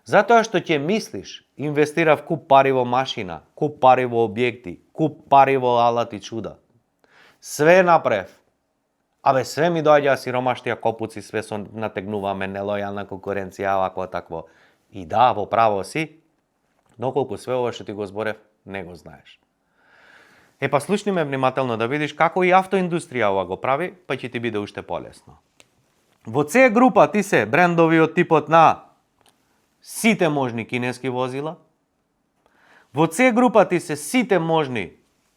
Затоа што ќе мислиш, инвестирав куп пари во машина, куп пари во објекти, куп пари во алати чуда. Све направив. Абе, све ми доаѓа сиромаштија копуци, све со натегнуваме, нелојална конкуренција, вако такво. И да, во право си, доколку све ова што ти го зборев, не го знаеш. Па слушни ме внимателно да видиш како и автоиндустрија ова го прави, па ќе ти биде уште полесно. Во С група ти се брендови од типот на сите можни кинески возила. Во С група ти се сите можни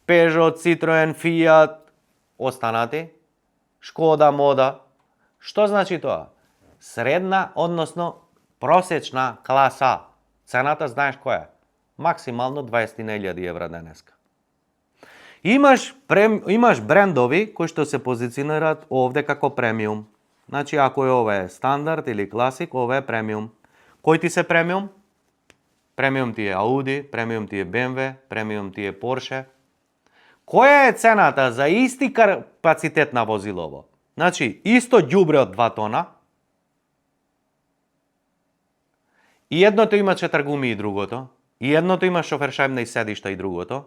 Peugeot, Citroen, Fiat, останати, Шкода, Мода. Што значи тоа? Средна, односно просечна класа. Цената знаеш која е? Максимално 20.000 евра денеска. Имаш брендови кои што се позиционираат овде како премиум. Значи, ако е ова е стандард или класик, ова е премиум. Кој ти се премиум? Премиум ти е Audi, премиум ти е BMW, премиум ти е Porsche. Која е цената за исти капацитет на возилово? Значи, исто ѓубре од 2 тона, и едното има 4 гуми и другото, и едното има шофершајбна и седишта и другото,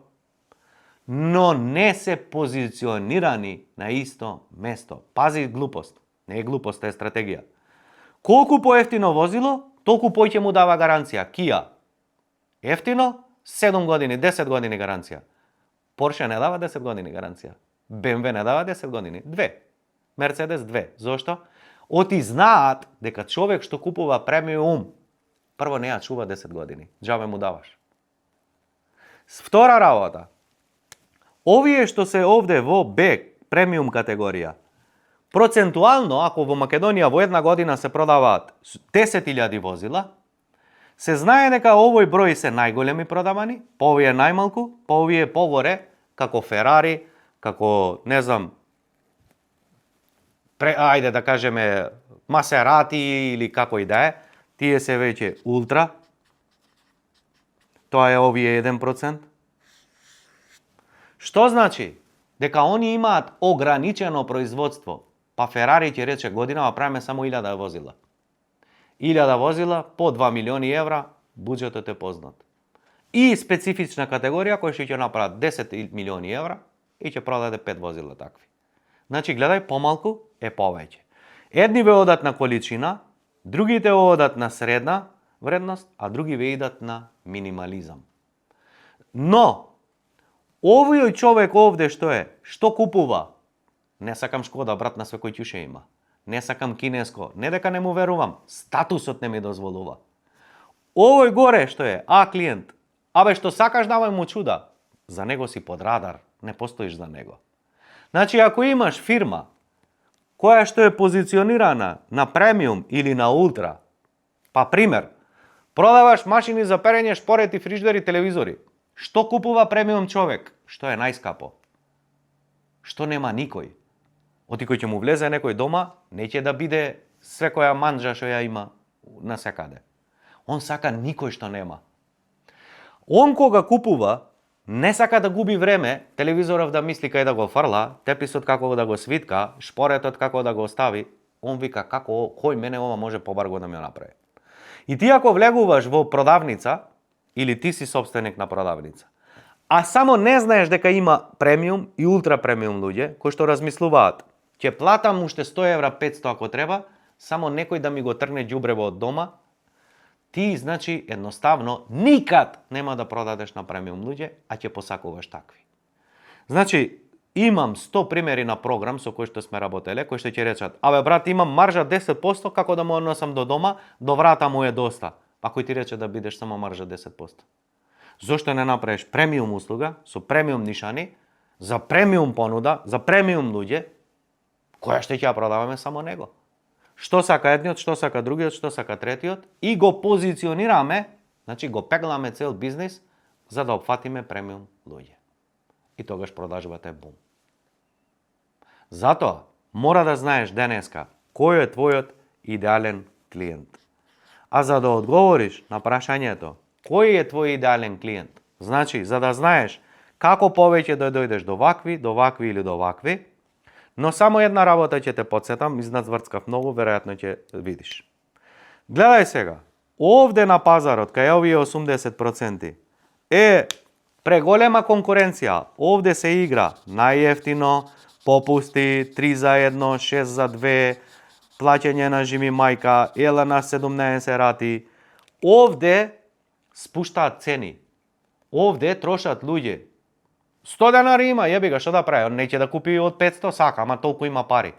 но не се позиционирани на исто место. Пази глупост. Не е глупост, е стратегија. Колку поевтино возило, толку поќе му дава гаранција. Kia. Ефтино, 7 години, 10 години гаранција. Porsche не дава 10 години гаранција. BMW не дава 10 години. 2. Mercedes 2. Зошто? Оти знаат дека човек што купува премиум Прво не ја чува 10 години. Џабе му даваш. Втора работа. Овие што се овде во Б, премиум категорија, процентуално, ако во Македонија во една година се продаваат 10.000 возила, се знае дека овој број се најголеми продавани, по овие најмалку, по овие погоре, како Ферари, како, не знам, ајде да кажеме, Масерати или како и да е, тие се веќе ултра, тоа е овие 1%. Што значи? Дека они имаат ограничено производство. Па Ферари ќе рече годинава правиме само 1000 возила. 1000 возила по 2 милиони евра, буџетот е познат. И специфична категорија која ќе направат 10 милиони евра и ќе продаде 5 возила такви. Значи, гледај, помалку е повеќе. Едни ве одат на количина, другите одат на средна вредност, а други ве идат на минимализам. Но, овој човек овде што е? Што купува? Не сакам Шкода, брат, на секој ќуше има. Не сакам кинеско, не дека не му верувам, статусот не ми дозволува. Овој горе што е? А клиент. Абе, што сакаш, давај му чуда. За него си под радар, не постоиш за него. Значи, ако имаш фирма која што е позиционирана на премиум или на ултра, па пример, продаваш машини за перење, шпорети, фриждери, телевизори. Што купува премиум човек? Што е најскапо? Што нема никој? Оти кој ќе му влезе некој дома, не ќе да биде секоја манџа што ја има на секаде. Он сака никој што нема. Он кога купува, не сака да губи време, телевизоров да мисли кај да го фрла, теписот како да го свитка, шпоретот како да го остави. Он вика како, кој мене ова може побарго да ми направи. И ти ако влегуваш во продавница, или ти си собственик на продавница, а само не знаеш дека има премиум и ултра премиум луѓе, кои што размислуваат, ќе платам уште 100 евра, 500 ако треба, само некој да ми го тргне ѓубрево од дома, ти, значи, едноставно, никад нема да продадеш на премиум луѓе, а ќе посакуваш такви. Значи, имам 100 примери на програм со кои што сме работеле, кои што ќе речат, абе брат, имам маржа 10%, како да му однесам до дома, до врата му е доста. А кој ти рече да бидеш само маржа 10%? Зошто не направиш премиум услуга, со премиум нишани, за премиум понуда, за премиум луѓе, која што ќе ја продаваме само него? Што сака едниот, што сака другиот, што сака третиот и го позиционираме, значи го пегламе цел бизнис за да опфатиме премиум луѓе. И тогаш продажбата е бум. Затоа мора да знаеш денеска кој е твојот идеален клиент. А за да одговориш на прашањето кој е твој идеален клиент, значи за да знаеш како повеќе да дојдеш до вакви или до вакви, но само една работа ќе те подсетам, изнацврцкав многу, веројатно ќе видиш. Гледај сега, овде на пазарот, кај овие 80%, е преголема конкуренција. Овде се игра најефтино, попусти, 3 за 1, 6 за 2, плаќање на жими мајка, ела на 17 рати. Овде спуштаат цени. Овде трошат луѓе. 100 денари има, јеби го, што да прави? Он неќе да купи од 500, сака, ама толку има пари.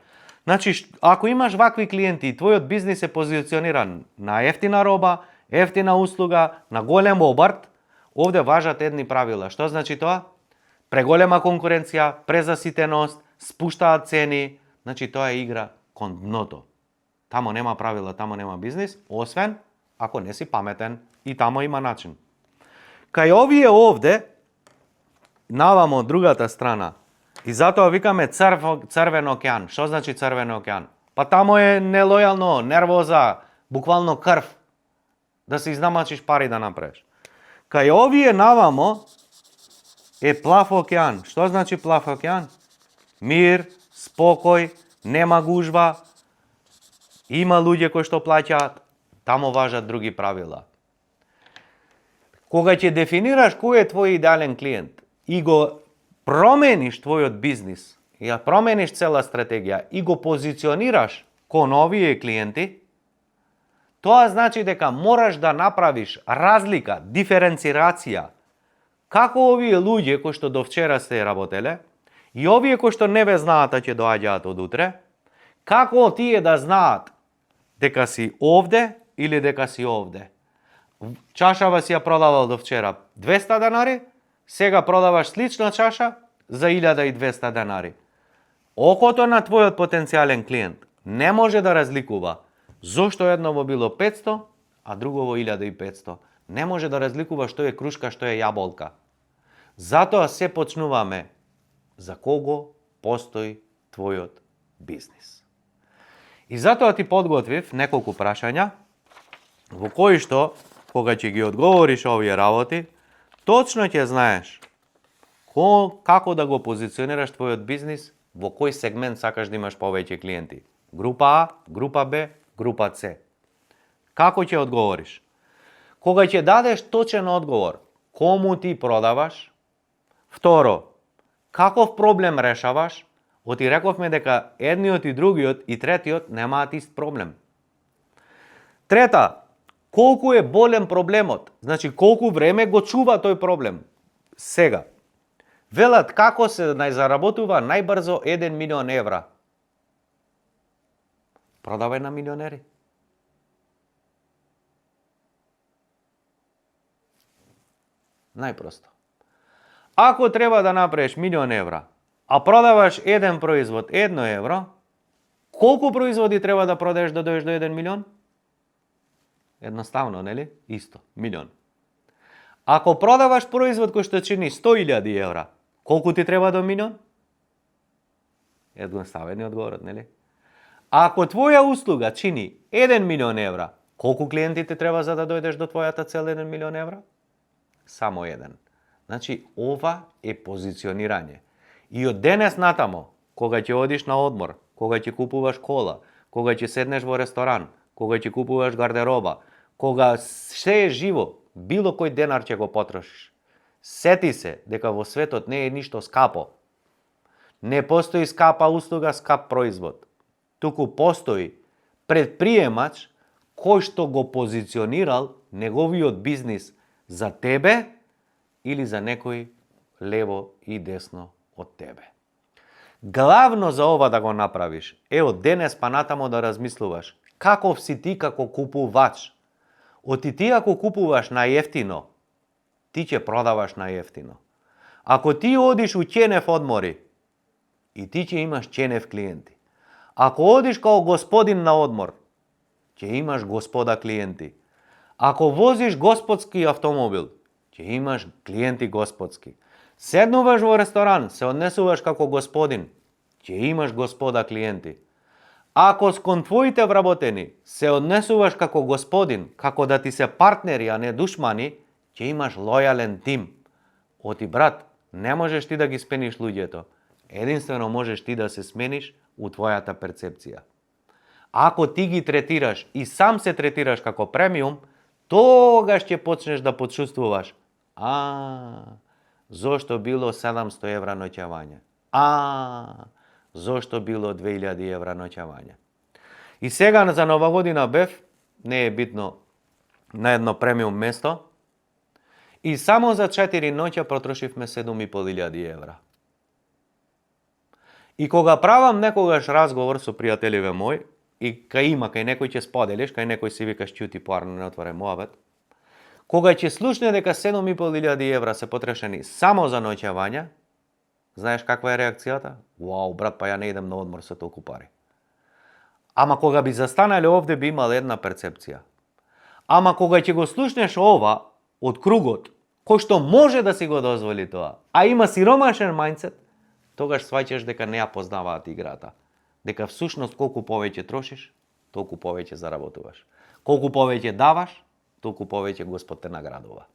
Значи, ако имаш вакви клиенти и твојот бизнис е позициониран на ефтина роба, ефтина услуга, на голем обрт, овде важат едни правила. Што значи тоа? Преголема конкуренција, презаситеност, спуштаат цени, значи тоа е игра кон дното. Тамо нема правила, тамо нема бизнис, освен ако не си паметен и тамо има начин. Кај овие овде, навамо од другата страна, и затоа викаме црвен океан. Што значи црвен океан? Па тамо е нелојално, нервоза, буквално крв, да се изнамачиш пари да направиш. Кај овие навамо е плав океан. Што значи плав океан? Мир, спокој, нема гужва, има луѓе кои што плаќаат, тамо важат други правила. Кога ќе дефинираш кој е твој идеален клиент и го промениш твојот бизнис, ја промениш цела стратегија и го позиционираш кон овие клиенти, тоа значи дека мораш да направиш разлика, диференцирација, како овие луѓе кои што до вчера сте работеле и овие кои што не ве знаат, а ќе доаѓаат од утре, како тие да знаат дека си овде или дека си овде. чашава си ја продавал до вчера 200 денари, сега продаваш слична чаша за 1200 денари. Окото на твојот потенцијален клиент не може да разликува зошто едново било 500, а другово 1500. Не може да разликува што е крушка, што е јаболка. Затоа се почнуваме за кого постои твојот бизнис. И затоа ти подготвив неколку прашања во кои што, кога ќе ги одговориш овие работи, точно ќе знаеш како да го позиционираш твојот бизнис, во кој сегмент сакаш да имаш повеќе клиенти. Група А, група Б, група С. Како ќе одговориш? Кога ќе дадеш точен одговор, кому ти продаваш? Второ, каков проблем решаваш? Оти рековме дека едниот и другиот и третиот немаат ист проблем. Трета, колку е болен проблемот? Значи, колку време го чува тој проблем? Сега, велат како се заработува најбрзо 1 милион евра. Продавај на милионери. Најпросто. Ако треба да направиш 1.000.000 евра, а продаваш еден производ 1 евро, колку производи треба да продадеш да дојдеш до 1 милион? Едноставно, нели? Исто, милион. Ако продаваш производ кој што чини 100.000 евра, колку ти треба до милион? Едноставен е одговорот, нели? Ако твоја услуга чини 1 милион евра, колку клиенти ти треба за да дојдеш до твојата цел 1 милион евра? Само еден. Значи, ова е позиционирање. И од денес натамо, кога ќе одиш на одмор, кога ќе купуваш кола, кога ќе седнеш во ресторан, кога ќе купуваш гардероба, кога се е живо, било кој денар ќе го потрошиш. Сети се дека во светот не е ништо скапо. Не постои скапа услуга, скап производ. Туку постои предприемач кој што го позиционирал неговиот бизнис за тебе или за некој лево и десно од тебе. Главно за ова да го направиш е од денес па натамо да размислуваш каков си ти како купувач. Оти ти ако купуваш на ефтино, ти ќе продаваш на ефтино. Ако ти одиш у ќенев одмори, и ти ќе имаш ќенев клиенти. Ако одиш као господин на одмор, ќе имаш господа клиенти. Ако возиш господски автомобил, ќе имаш клиенти господски. Седнуваш во ресторан, се однесуваш како господин, ќе имаш господа клиенти. Ако кон твоите вработени се однесуваш како господин, како да ти се партнери, а не душмани, ќе имаш лојален тим. Оти брат, не можеш ти да ги спениш луѓето. Единствено можеш ти да се смениш у твојата перцепција. Ако ти ги третираш и сам се третираш како премиум, тогаш ќе почнеш да почувствуваш зошто било 700 евра ноќавање? Зошто било 2000 евра ноќавање? И сега за Нова година бев, не е битно, на едно премиум место и само за 4 ноќа протрошивме 7500 евра. И кога правам некогаш разговор со пријателиве мој, и кај некој ќе споделиш, кај некој си викаш ќути поарно не отворе муавет, кога ќе слушне дека 7500 евра се потрошени само за ноќавање, знаеш каква е реакцијата? Вау, брат, па ја не идем на одмор со толку пари. Ама кога би застанале овде би имал една перцепција. Ама кога ќе го слушнеш ова од кругот, кој што може да си го дозволи тоа, а има сиромашен мајндсет, тогаш сваќаш дека не ја познаваат играта. Дека всушност колку повеќе трошиш, толку повеќе заработуваш. Колку повеќе даваш, толку повеќе Господ те наградува.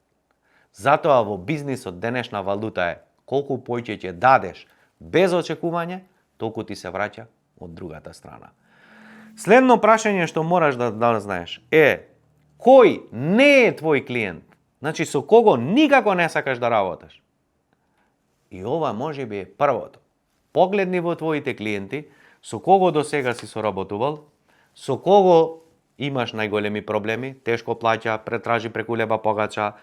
Затоа во бизнисот денешна валута е колку повеќе ќе дадеш без очекување, толку ти се враќа од другата страна. Следно прашање што мораш да знаеш е кој не е твој клиент, значи со кого никако не сакаш да работиш. И ова може би е првото. Погледни во твоите клиенти, со кого до сега си соработувал, со кого имаш најголеми проблеми, тешко плаќа, претражи преку леба погача,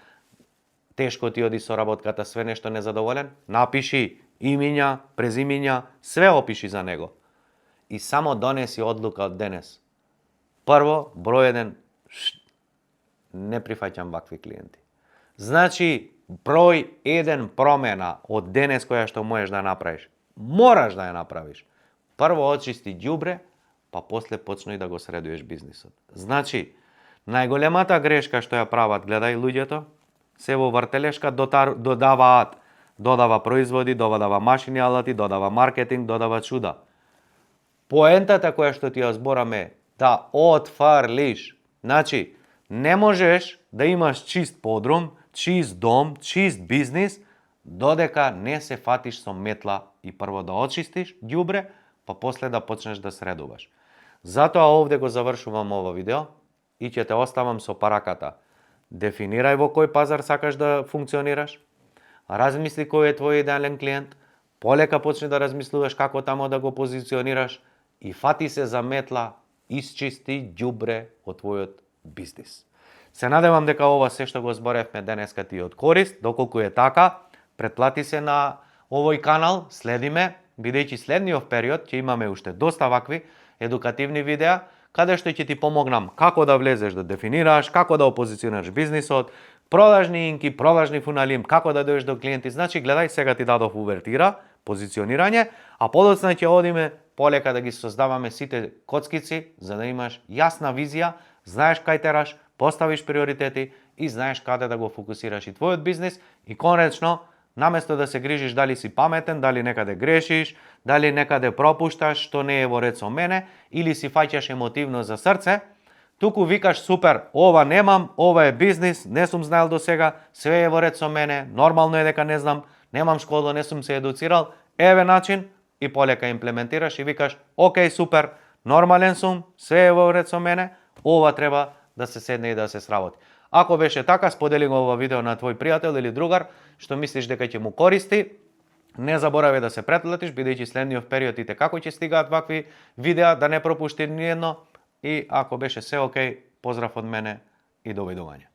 тешко ти оди соработката, све нешто незадоволен, напиши имиња, презимиња, све опиши за него. И само донеси одлука од денес. Прво, број 1, не прифаќам вакви клиенти. Значи, број 1 промена од денес која што можеш да направиш. Мораш да ја направиш. Прво очисти ѓубре, па после почној да го средуеш бизнисот. Значи, најголемата грешка што ја прават, гледај луѓето, се во вртелешка додава производи, додава машини, алати, додава маркетинг, додава чуда. Поентата која што ти ја збораме да отфрлиш. Значи, не можеш да имаш чист подрум, чист дом, чист бизнис, додека не се фатиш со метла и прво да очистиш ѓубре, па после да почнеш да средуваш. Затоа овде го завршувам ова видео и ќе те оставам со параката. Дефинирај во кој пазар сакаш да функционираш, размисли кој е твој идеален клиент, полека почни да размислуваш како тамо да го позиционираш и фати се за метла, исчисти ѓубре од твојот бизнис. Се надевам дека ова се што го зборевме денеска ти од корист, доколку е така, претплати се на овој канал, следи ме, бидејќи следниот период ќе имаме уште доста вакви едукативни видеа, каде што ќе ти помогнам како да влезеш да дефинираш, како да опозиционираш бизнисот, продажни инки, продажни фунали, како да дојдеш до клиенти. Значи, гледај, сега ти дадов увертира, позиционирање, а подоцна ќе одиме полека да ги создаваме сите коцкици, за да имаш јасна визија, знаеш кај тераш, поставиш приоритети и знаеш каде да го фокусираш и твојот бизнис и конечно, наместо да се грижиш дали си паметен, дали некаде грешиш, дали некаде пропушташ што не е во ред со мене или си фаќаш емотивно за срце, туку викаш супер, ова немам, ова е бизнис, не сум знаел до сега, све е во ред со мене, нормално е дека не знам, немам школа, не сум се едуцирал, еве начин и полека имплементираш и викаш, окей, супер, нормален сум, све е во ред со мене, ова треба да се седне и да се сработи. Ако беше така, сподели го ова видео на твој пријател или другар што мислиш дека ќе му користи. Не заборави да се претплатиш, бидејќи следниот период ите како ќе стигаат вакви видеа, да не пропушти ниедно. И ако беше се окей, поздрав од мене и довидување.